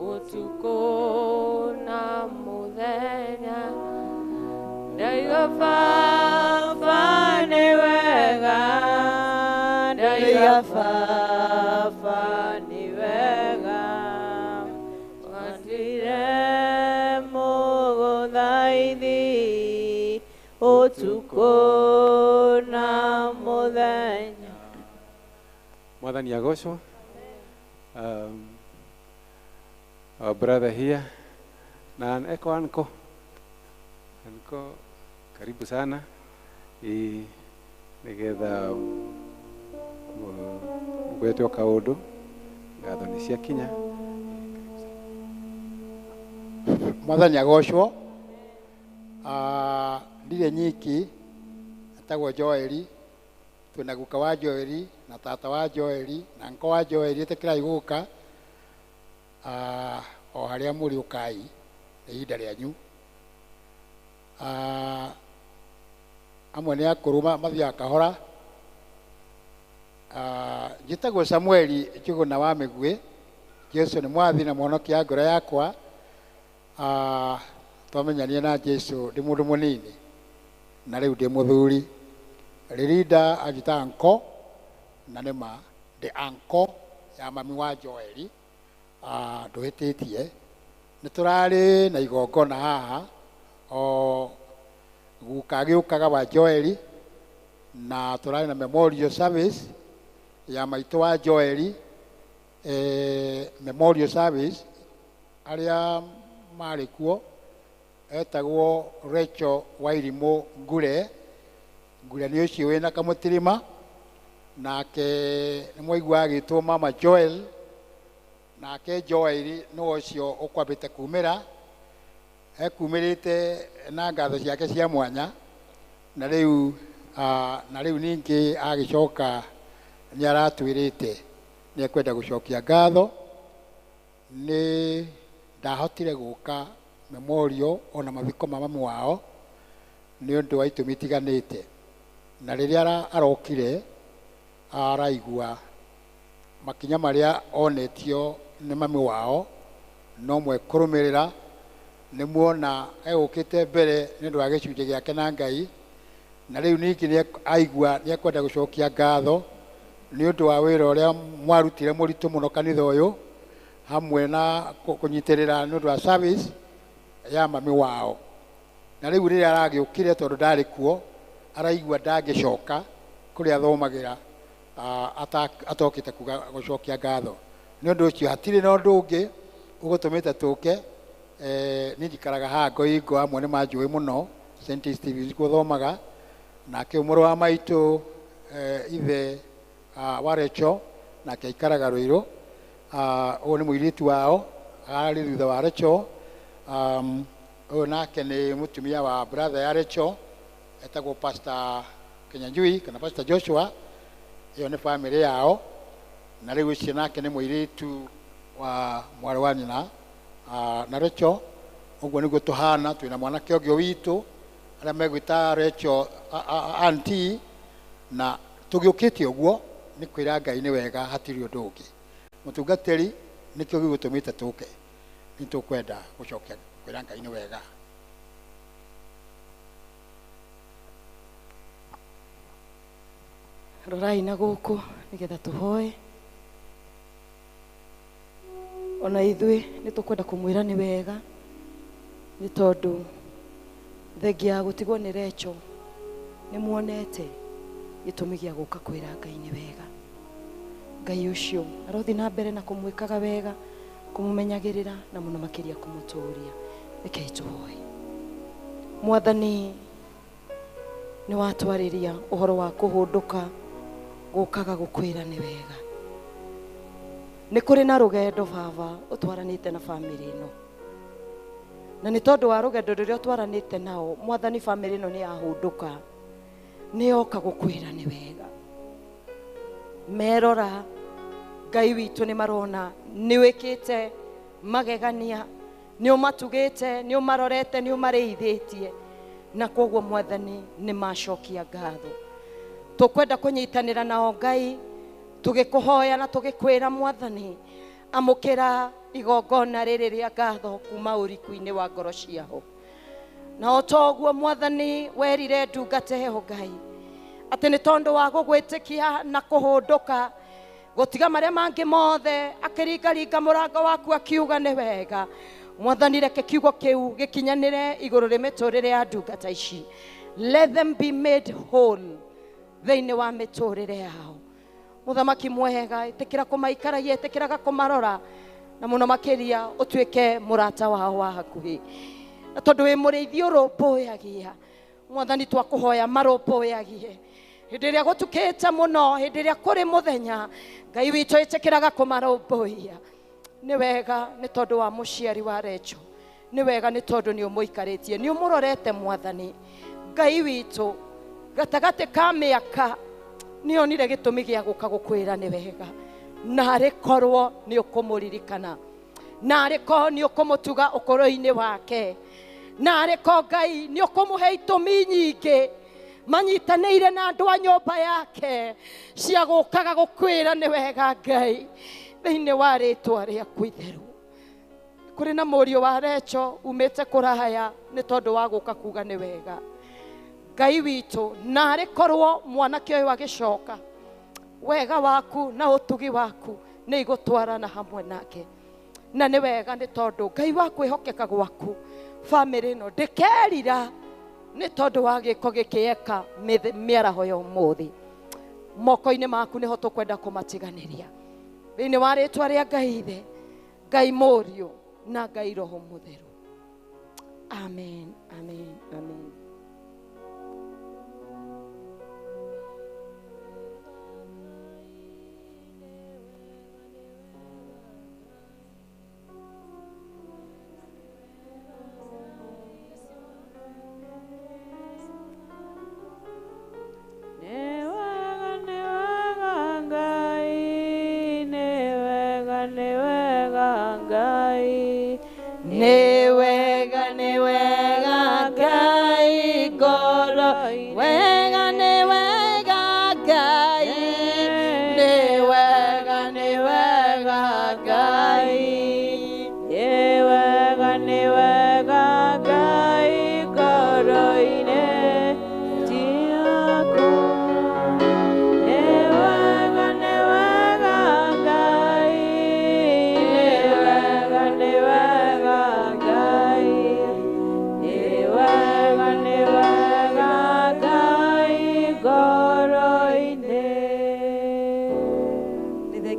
S4: Utuko na muthenya ndaiga Baba nĩ wega, ndaiga Baba nĩ wega, watuire mũgũthaithi ũtukũ na mũthenya.
S1: Mwathani agocwo. Our brother here na eko anko karibu sana i nigetha gwetwo kaundu ngatho nĩ ciakinya.
S10: Mwathani agocwo. Ndirĩ nyiki, etagwo Joeli, twĩna guka wa Joeli na tata wa Joeli na nko wa Joeli, ĩtĩkĩrai gũka o harĩa mũrĩ, ũkai nĩ ihinda rĩanyu. Amwe nĩ akũrũ mathiaga kahora. Njĩtagwo Samueli Njũgũna wa Mĩguĩ. Jesu nĩ mwathi na mwonokia ngoro yakwa. Twamenyanie na Jesu ndĩ mũndũ mũnini na rĩu ndĩ mũthuri. Rĩrinda anjĩtaga nko, na nĩ ma ndĩ anko ya mami wa Joeli. Ndũhĩtĩtie nĩ tũrarĩ na igongona haha o guka agĩũkaga wa Joeli, na tũrarĩ na memorial service ya maitũ wa Joeli. Memorial service arĩa marĩ kuo etagwo Rachel Wairimũ Ngure. Ngure nĩ ũcio wĩna kamũtirima, nake nĩ mwaigua agĩtwo Mama Joel, nake Joel nĩwe ũcio ũkwambĩte kumĩra, ekumĩrĩte na ngatho ciake cia mwanya, na rĩu ningĩ agĩcoka nĩ aratwĩrĩte nĩ ekwenda gũcokia ngatho. Nĩ ndahotire gũka memorial ona mathiko ma mamu wao nĩ ũndũ wa itũmi itiganĩte, na rĩrĩa arokire araigua makinya marĩa onetio nĩ mami wao no mwe kũrũmĩrĩra, Nĩ muona egũkĩte mbere nĩ ũndũ wa gĩcunjĩ gĩake na Ngai, na rĩu ningĩ nĩ aigua nĩ ekwenda gũcokia ngatho nĩ ũndũ wa wĩra ũrĩa mwarutire mũritũ mũno kanitha ũyũ, hamwe na kũnyitĩrĩra nĩ ũndũ wa service ya mami wao. Na rĩu rĩrĩa aragĩũkire tondũ ndarĩ kuo, araigua ndangĩcoka kũrĩa athomagĩra atokĩte kuga gũcokia ngatho. Nĩ ũndũ ũcio hatirĩ na ũndũ ũngĩ ũgũtũmĩte tũke. Niĩ njikaraga haha Ngoingo, amwe nĩ manjũĩ mũno, St Stevens kuo thomaga, nake mũrũ wa maitũ ithe wa Recho nake aikaraga Ruiru. Ũyũ nĩ mũirĩtu wao arĩ thutha wa Recho. Ũyũ nake nĩ mũtumia wa brother ya Recho etagwo Pastor Kinyanjui kana Pastor Joshua. Ĩyo nĩ family yao. Na rĩu ũcio nake nĩ mũirĩtu wa mwarĩ wa nyina na Recho. Ũguo nĩguo tũhana, twĩna mwanake ũngĩ witũ arĩa megwĩta Recho auntie, na tũgĩũkĩte ũguo nĩ kwĩra Ngai nĩ wega, hatirĩ ũndũ ũngĩ. Mũtungatĩri, nĩkĩo gĩgũtũmĩte tũke, nĩ tũkwenda gũcokia kwĩra Ngai nĩ wega.
S3: Rorai na gũkũ nĩgetha tũhoe. Ona ithuĩ nĩ tũkwenda kũmwĩra nĩ wega, nĩ tondũ thengia ya gũtigwo nĩ Recho nĩ muonete gĩtũmi gĩa gũka kwĩra Ngai nĩ wega. Ngai ũcio arothiĩ na mbere na kũmwĩkaga wega, kũmũmenyagĩrĩra na mũno makĩria kũmũtũũria. Rekei tũhoe. Mwathani, nĩ watwarĩria ũhoro wa kũhũndũka gũkaga gũkwĩra nĩ wega. Nĩ kũrĩ na rũgendo baba ũtwaranĩte na bamĩrĩ ĩno, na nĩ tondũ wa rũgendo rũrĩa ũtwaranĩte nao Mwathani, bamĩrĩ ĩno nĩ yahũndũka, nĩ yoka gũkwĩra nĩ wega. Merora Ngai witũ nĩ marona nĩ wĩkĩte magegania, nĩ ũmatugĩte, nĩ ũmarorete, nĩ ũmarĩithĩtie, na koguo Mwathani nĩ macokia ngatho. Tũkwenda kũnyitanĩra nao Ngai, tũgĩkũhoya na tũgĩkwĩra Mwathani, amũkĩra igongona rĩrĩ rĩa ngatho kuma ũriku-inĩ wa ngoro ciao. Na o toguo Mwathani werire ndungata ĩyo Ngai, atĩ nĩ tondũ wa gũgwĩtĩkia na kũhũndũka gũtiga marĩa mangĩ mothe, akĩringaringa mũrango waku akiuga nĩ wega. Mwathani, reke kiugo kĩu gĩkinyanĩre igũrũ rĩ mĩtũrĩre ya ndungata ici. Let them be made whole thĩinĩ wa mĩtũrĩre yao. Mũthamaki mwega, ĩtĩkĩra kũmaikaragia, ĩtĩkĩraga kũmarora, na mũno makĩria ũtuĩke mũrata wao wa hakuhĩ. Na tondũ wĩ mũrĩithi ũrũmbũyagia, Mwathani twakũhoya marũmbũyagie hĩndĩ ĩrĩa gũtukĩte mũno, hĩndĩ ĩrĩa kũrĩ mũthenya. Ngai witũ ĩtĩkĩraga kũmarũmbũiya. Nĩ wega nĩ tondũ wa mũciari wa Recho, nĩ wega nĩ tondũ nĩ ũmũikarĩtie, nĩ ũmũrorete Mwathani Ngai witũ gatagatĩ ka mĩaka nĩ onire gĩtũmi gĩa gũka gũkwĩra nĩ wega. Na arĩ korwo nĩ ũkũmũririkana, na arĩ korwo nĩ ũkũmũtuga ũkũrũ-inĩ wake, na arĩ korwo Ngai nĩ ũkũmũhe itũmi nyingĩ manyitanĩire na andũ a nyũmba yake cia gũkaga gũkwĩra nĩ wega Ngai thĩinĩ wa rĩtwa rĩaku itheru. Kũrĩ na mũriũ wa Recho umĩte kũraya nĩ tondũ wa gũka kuga nĩ wega Ngai witũ, na arĩ korwo mwanake ũyũ agĩcoka, wega waku na ũtugi waku nĩ igũtwarana hamwe nake. Na nĩ wega nĩ tondũ Ngai wa kwĩhokeka gwaku bamĩrĩ ĩno ndĩkerira nĩ tondũ wa gĩko gĩkĩ eka mĩaraho ya ũmũthĩ. Moko-inĩ maku nĩho tũkwenda kũmatiganĩria thĩinĩ wa rĩtwa rĩa Ngai Ithe, Ngai Mũriũ na Ngai Roho Mũtheru. Amen, amen, amen.
S4: Nĩ wega, nĩ wega Ngai.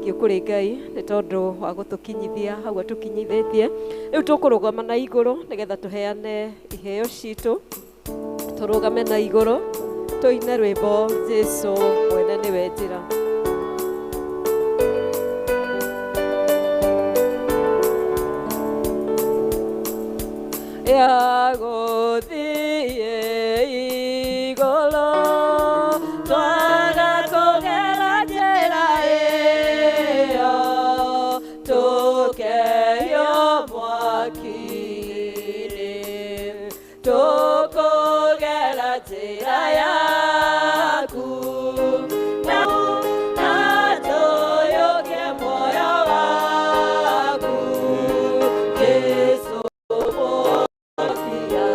S8: Thengiũ kũrĩ Ngai nĩ tondũ wa gũtũkinyithia hau atũkinyithĩtie. Rĩu tũkũrũgama na igũrũ nĩgetha tũheane iheo citũ. Tũrũgame na igũrũ tũine rwĩmbo Jesu mwene nĩwe njĩra. Ya gũthiĩ igũrũ twaga kũgera njĩra ĩyo tũkehio mwaki-inĩ tũkũgera njĩra yaku na tũyũkie muoyo waku Jesu Mũhonokia.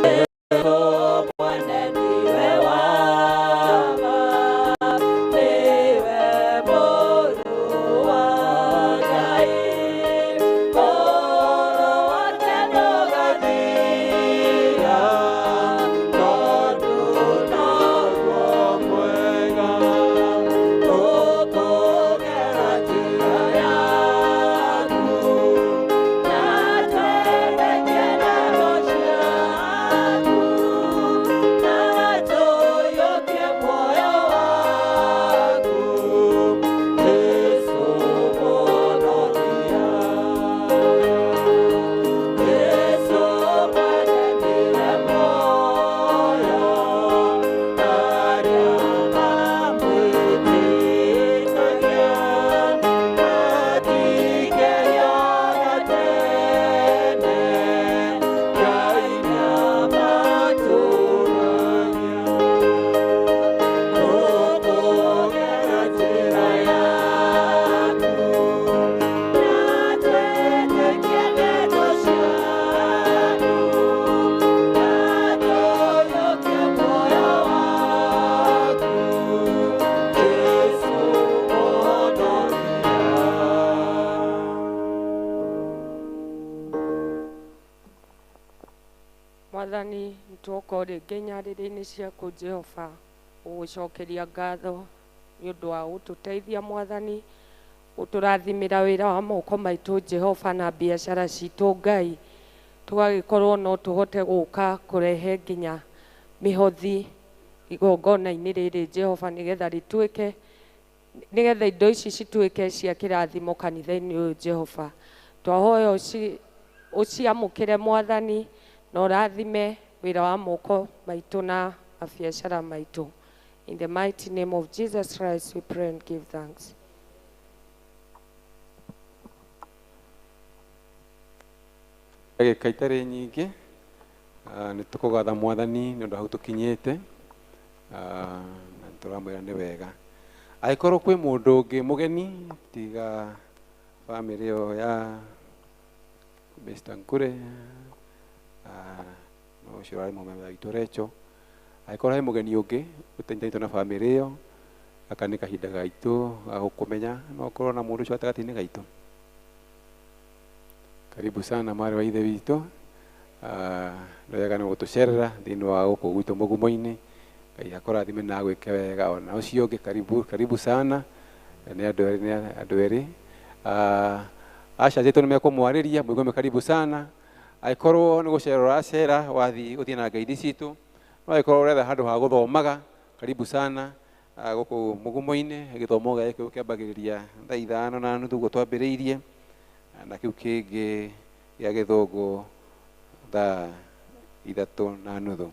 S8: Jesu mwene nĩwe wa ma, nĩwe Mũrũ wa Ngai, Mũrũ wake ndũgathira, tondũ noguo mwega. Tũkũgera njĩra yaku na twĩtĩkie ndeto ciaku, na tũiyũkie muoyo waku, Jesu Mũhonokia. Jesu mwene nĩwe muoyo, arĩa mamwĩtĩkagia matikehia tene, Ngai nĩamatũũragia. Tũkũgera njĩra yaku, na twĩtĩkie ndeto ciaku, na tũiyũkie muoyo waku, Jesu Mũhonokia.
S4: Mwathani nĩtwoka o rĩngĩ nyarĩrĩ-inĩ ciaku Jehova gũgũcokeria ngatho nĩ ũndũ wa gũtũteithia Mwathani gũtũrathimĩra wĩra wa moko maitũ Jehova na biacara citũ Ngai tũgagĩkorwo no tũhote gũka kũrehe nginya mĩhothi igongona-inĩ rĩrĩ Jehova nĩgetha rĩtuĩke nĩgetha indo ici cituĩke cia kĩrathimo kanitha-inĩ ũyũ Jehova twahoya ũciamũkĩre Mwathani na ũrathime wĩra wa moko maitũ na mabiacara maitũ. In the mighty name of Jesus Christ we pray and give thanks.
S1: Ndagĩka itarĩ nyingĩ nĩ tũkũgatha Mwathani nĩ ũndũ hau tũkinyĩte, na tũramwĩra nĩ wega. Angĩkorwo kwĩ mũndũ ũngĩ mũgeni tiga bamĩrĩ ĩyo ya Mr. Nkure, no ũcio ũrarĩ mũmemba witũ Recho, angĩkorwo he mũgeni ũngĩ ũtanyitanĩtwo na bamĩrĩ ĩyo, gaka nĩ kahinda gaitũ ga gũkũmenya, no ũkorwo na mũndũ ũcio gatagatĩ-inĩ gaitũ. Karibu sana mwarĩ wa ithe witũ, nĩ wega nĩ gũtũcerera thĩinĩ wa gũkũ gwitũ mũgumo-inĩ. Ngai akũrathime na agwĩke wega. Ona ũcio ũngĩ karibu, karibu sana. Nĩ andũ erĩ, nĩ andũ erĩ. Aca citũ nĩ mekũmwarĩria, mũigue mwĩ karibu sana. Angĩkorwo nĩ gũcera ũracera, wathiĩ ũthiĩ na ngeithi citũ. No angĩkorwo ũretha handũ ha gũthomaga, karibu sana gũkũ mũgumo-inĩ. Gĩthomo gĩkĩ kĩambagĩrĩria thaa 5:30 ũguo twambĩrĩirie, na kĩu kĩngĩ gĩa gĩthũngũ thaa 3:30.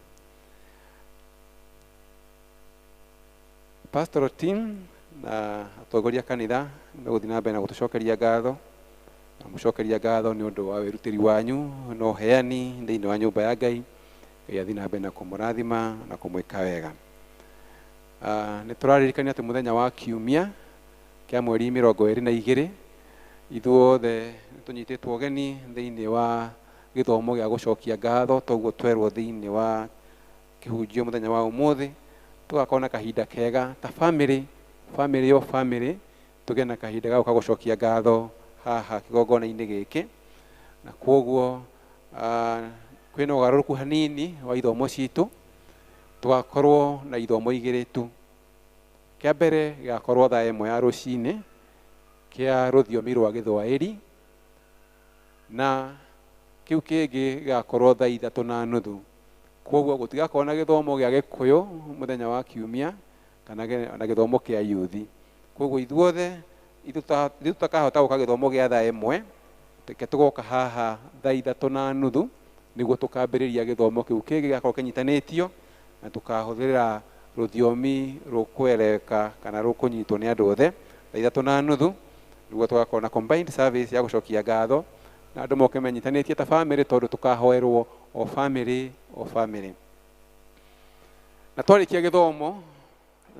S1: Pastoral team na atongoria kanitha nĩ gũthiĩ na mbere na gũtũcokeria ngatho, na mũcokeria ngatho nĩ ũndũ wa wĩrutĩri wanyu na ũheani thĩinĩ wa nyũmba ya Ngai. Ngai athiĩ na mbere na kũmũrathima na kũmwĩka wega. Nĩ tũraririkania atĩ mũthenya wa kiumia kĩa mweri 22 ithuothe nĩ tũnyitĩtwo ũgeni thĩinĩ wa gĩthomo gĩa gũcokia ngatho, toguo twerwo thĩinĩ wa kĩhunjio mũthenya wa ũmũthĩ. Tũgakorwo na kahinda kega ta family, family o family, tũgĩe na kahinda ga gũka gũcokia ngatho haha kĩgongona-inĩ gĩkĩ. Na kwoguo kwĩna ũgarũrũku hanini wa ithomo citũ, tũgakorwo na ithomo igĩrĩ tu. Kĩa mbere gĩgakorwo thaa 1 ya rũcinĩ kĩa rũthiomi rwa Gĩthwaĩri, na kĩu kĩngĩ gĩgakorwo thaa 3:30. Koguo gũtigakorwo na gĩthomo gĩa Gĩkũyũ mũthenya wa kiumia kana na gĩthomo kĩa yuthi. Koguo ithuothe ithuĩ tũtakahota gũka gĩthomo gĩa thaa 1, reke tũgoka haha thaa 3:30 nĩguo tũkambĩrĩria gĩthomo kĩu kĩngĩ gĩgakorwo kĩnyitanĩtio na tũkahũthĩra rũthiomi rũkũeleweka kana rũkũnyitwo nĩ andũ othe. Thaa 3:30 nĩguo tũgakorwo na combined service ya gũcokia ngatho na andũ moke menyitanĩtie ta family, tondũ tũkahoerwo o family o family. Na twarĩkia gĩthomo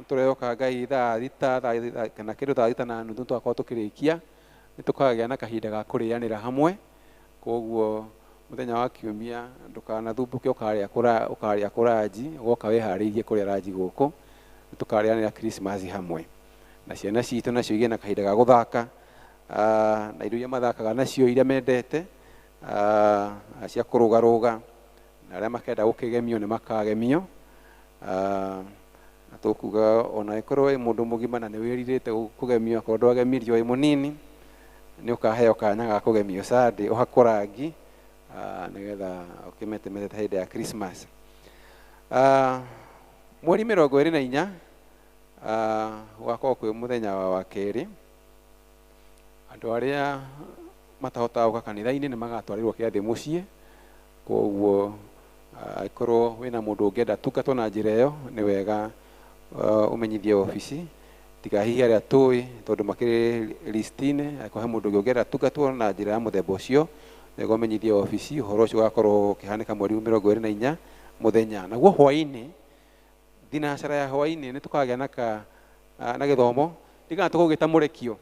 S1: tũrehoka Ngai thaa 6 kana kĩndũ thaa 6:30 tũgakorwo tũkĩrĩkia, nĩ tũkagĩa na kahinda ga kũrĩanĩra hamwe. Koguo mũthenya wa kiumia ndũkanathumbũke ũkarĩa kũranji, ũgoka wĩharĩirie kũrĩa ranji gũkũ, nĩ tũkarĩanĩra Christmas hamwe na ciana citũ, nacio igĩe na kahinda ga gũthaka na indo iria mathakaga nacio iria mendete, cia kũrũgarũga, na arĩa makenda gũkĩgemio nĩ makagemio. Na tũkuga ona ĩkorwo wĩ mũndũ mũgima na nĩ wĩrirĩte kũgemio, akorwo ndwagemirio wĩ mũnini, nĩ ũkaheo kanya ga kũgemio Sunday ũhakwo rangi nĩgetha ũkĩmetemete hĩndĩ ya Christmas. Mweri 24 gũgakorwo kwĩ mũthenya wa kerĩ. Andũ arĩa matahotaga gũka kanitha-inĩ nĩ magatwarĩrwo kĩathĩ mũciĩ. Koguo angĩkorwo wĩna mũndũ ũngĩenda tungatwo na njĩra ĩyo, nĩ wega ũmenyithie obici, tiga hihi arĩa tũĩ tondũ makĩrĩ list-inĩ. Angĩkorwo he mũndũ ũngĩ ũngĩenda tungatwo na njĩra ya mũthemba ũcio, nĩguo ũmenyithie obici. Ũhoro ũcio ũgakorwo ũkĩhanĩka mweri 24 mũthenya. Naguo hwaĩ-inĩ, thinacara ya hwaĩ-inĩ nĩ tũkagĩa na gĩthomo ndigana tũgũgĩta mũrekio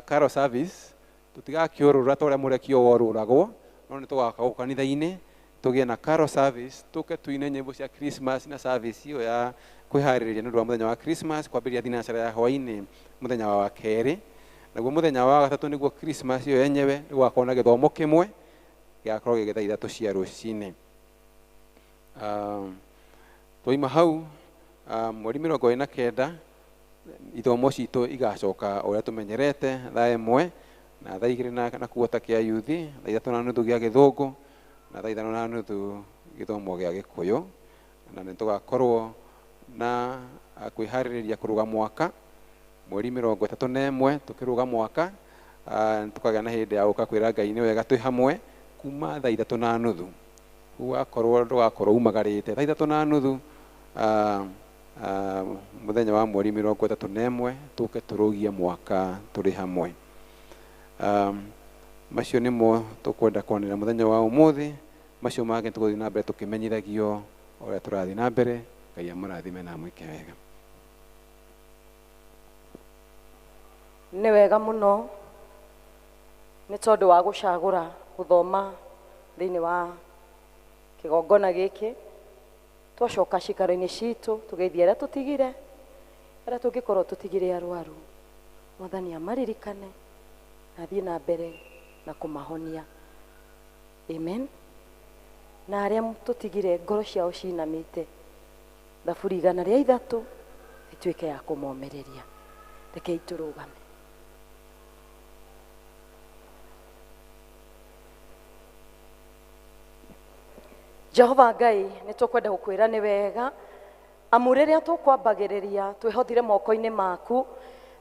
S1: carol service. Tũtigakĩũrũra ta ũrĩa mũrekio worũragwo, no nĩ tũgaka gũkũ kanitha-inĩ tũgĩe na carol service, tũke tuine nyĩmbo cia Christmas na service ĩyo ya kwĩharĩrĩria nĩ ũndũ wa mũthenya wa Christmas kwambĩrĩria thinacara ya hwaĩ-inĩ mũthenya wa kerĩ. Naguo mũthenya wa gatatũ nĩguo Christmas ĩyo yenyewe, nĩ gũgakorwo na gĩthomo kĩmwe gĩgakorwo gĩ thaa 3 cia rũcinĩ. Twaima hau mweri 29 ithomo citũ igacoka ũrĩa tũmenyerete, thaa 1 na thaa 2 na kuota kĩa yuthi, thaa 3:30 gĩa Gĩthũngũ na thaa 5:30 gĩthomo gĩa Gĩkũyũ. Na nĩ tũgakorwo na kwĩharĩrĩria kũrũga mwaka mweri 31 tũkĩrũga mwaka. Nĩ tũkagĩa na hĩndĩ ya gũka kwĩra Ngai nĩ wega twĩ hamwe kuma thaa 3:30. Ũgakorwo ndũgakorwo umagarĩte thaa 3:30 mũthenya wa mweri 31 tũke tũrũgie mwaka tũrĩ hamwe. Macio nĩmo tũkwenda kwanĩra mũthenya wa ũmũthĩ. Macio mangĩ tũgũthiĩ na mbere tũkĩmenyithagio ũrĩa tũrathiĩ na mbere. Ngai amũrathime na amwĩke wega.
S3: Nĩ wega mũno nĩ tondũ wa gũcagũra gũthoma thĩinĩ wa kĩgongona gĩkĩ. Twacoka cikaro-inĩ citũ tũgeithie arĩa tũtigire, arĩa tũngĩkorwo tũtigire arwaru, Mwathani amaririkane na athiĩ na mbere na kũmahonia. Amen. Na arĩa tũtigire ngoro ciao cinamĩte, thaburi 103 ĩtuĩke ya kũmomĩrĩria. Rekei tũrũgame. Jehova Ngai, nĩ tũkwenda gũkwĩra nĩ wega, amu rĩrĩa tũkwambagĩrĩria twĩhothire moko-inĩ maku,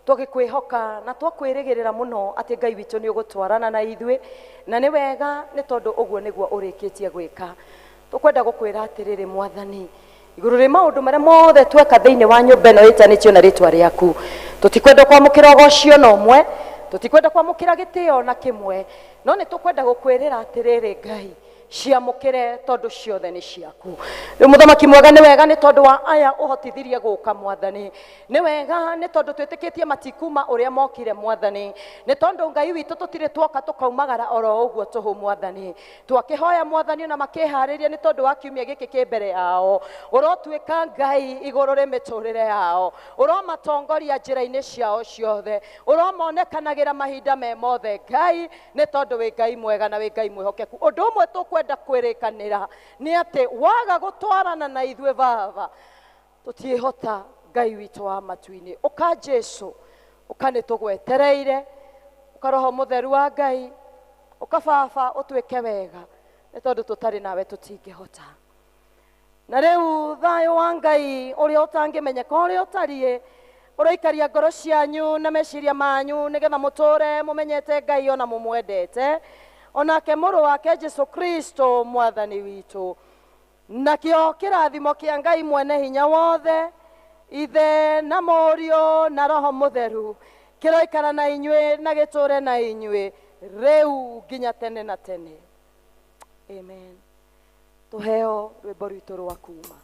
S3: tũgĩkwĩhoka na twakwĩrĩgĩrĩra mũno atĩ Ngai witũ nĩ ũgũtwarana na ithuĩ, na nĩ wega nĩ tondũ ũguo nĩguo ũrĩkĩtie gwĩka. Tũkwenda gũkwĩra atĩrĩrĩ Mwathani, igũrũ rĩ maũndũ marĩa mothe tweka thĩinĩ wa nyũmba ĩno ĩtanĩtio na rĩtwa rĩaku, tũtikwenda kwamũkĩra ũgoci ona ũmwe, tũtikwenda kwamũkĩra gĩtĩo ona kĩmwe, no nĩ tũkwenda gũkwĩrĩra atĩrĩrĩ Ngai, ciamũkĩre tondũ ciothe nĩ ciaku. Rĩu mũthamaki mwega, nĩ wega nĩ tondũ wa aya ũhotithirie gũka Mwathani, nĩ wega nĩ tondũ twĩtĩkĩtie matikuma ũrĩa mokire Mwathani, nĩ tondũ Ngai witũ tũtirĩ tuoka tũkaumagara oro ũguo tũhũ Mwathani. Twakĩhoya Mwathani ona makĩharĩria nĩ tondũ wa kiumia gĩkĩ kĩ mbere yao, ũrotuĩka Ngai igũrũ rĩ mĩtũrĩre yao, ũromatongoria njĩra-inĩ ciao ciothe, ũromonekanagĩra mahinda me mothe Ngai, nĩ tondũ wĩ Ngai mwega na wĩ Ngai mwĩhokeku. Ũndũ ũmwe tũkwenda kwĩrĩkanĩra nĩ atĩ waga gũtwarana na ithuĩ Baba, tũtiĩhota Ngai witũ wa matu-inĩ. Ũka Jesu, ũka nĩ tũgwetereire, ũka Roho Mũtheru wa Ngai, ũka Baba ũtwĩke wega, nĩ tondũ tũtarĩ nawe tũtingĩhota. Na rĩu thayũ wa Ngai ũrĩa ũtangĩmenyeka ũrĩa ũtariĩ, ũroikaria ngoro cianyu na meciria manyu, nĩgetha mũtũre mũmenyete Ngai ona mũmwendete, onake mũrũ wake Jesu Kristo mwathani witũ. Nakĩo kĩrathimo kĩa Ngai mwene hinya wothe, Ithe na Mũriũ na Roho Mũtheru, kĩroikara na inyuĩ na gĩtũre na inyuĩ rĩu nginya tene na tene. Amen. Tũheo rwĩmbo rwitũ rwa kuma.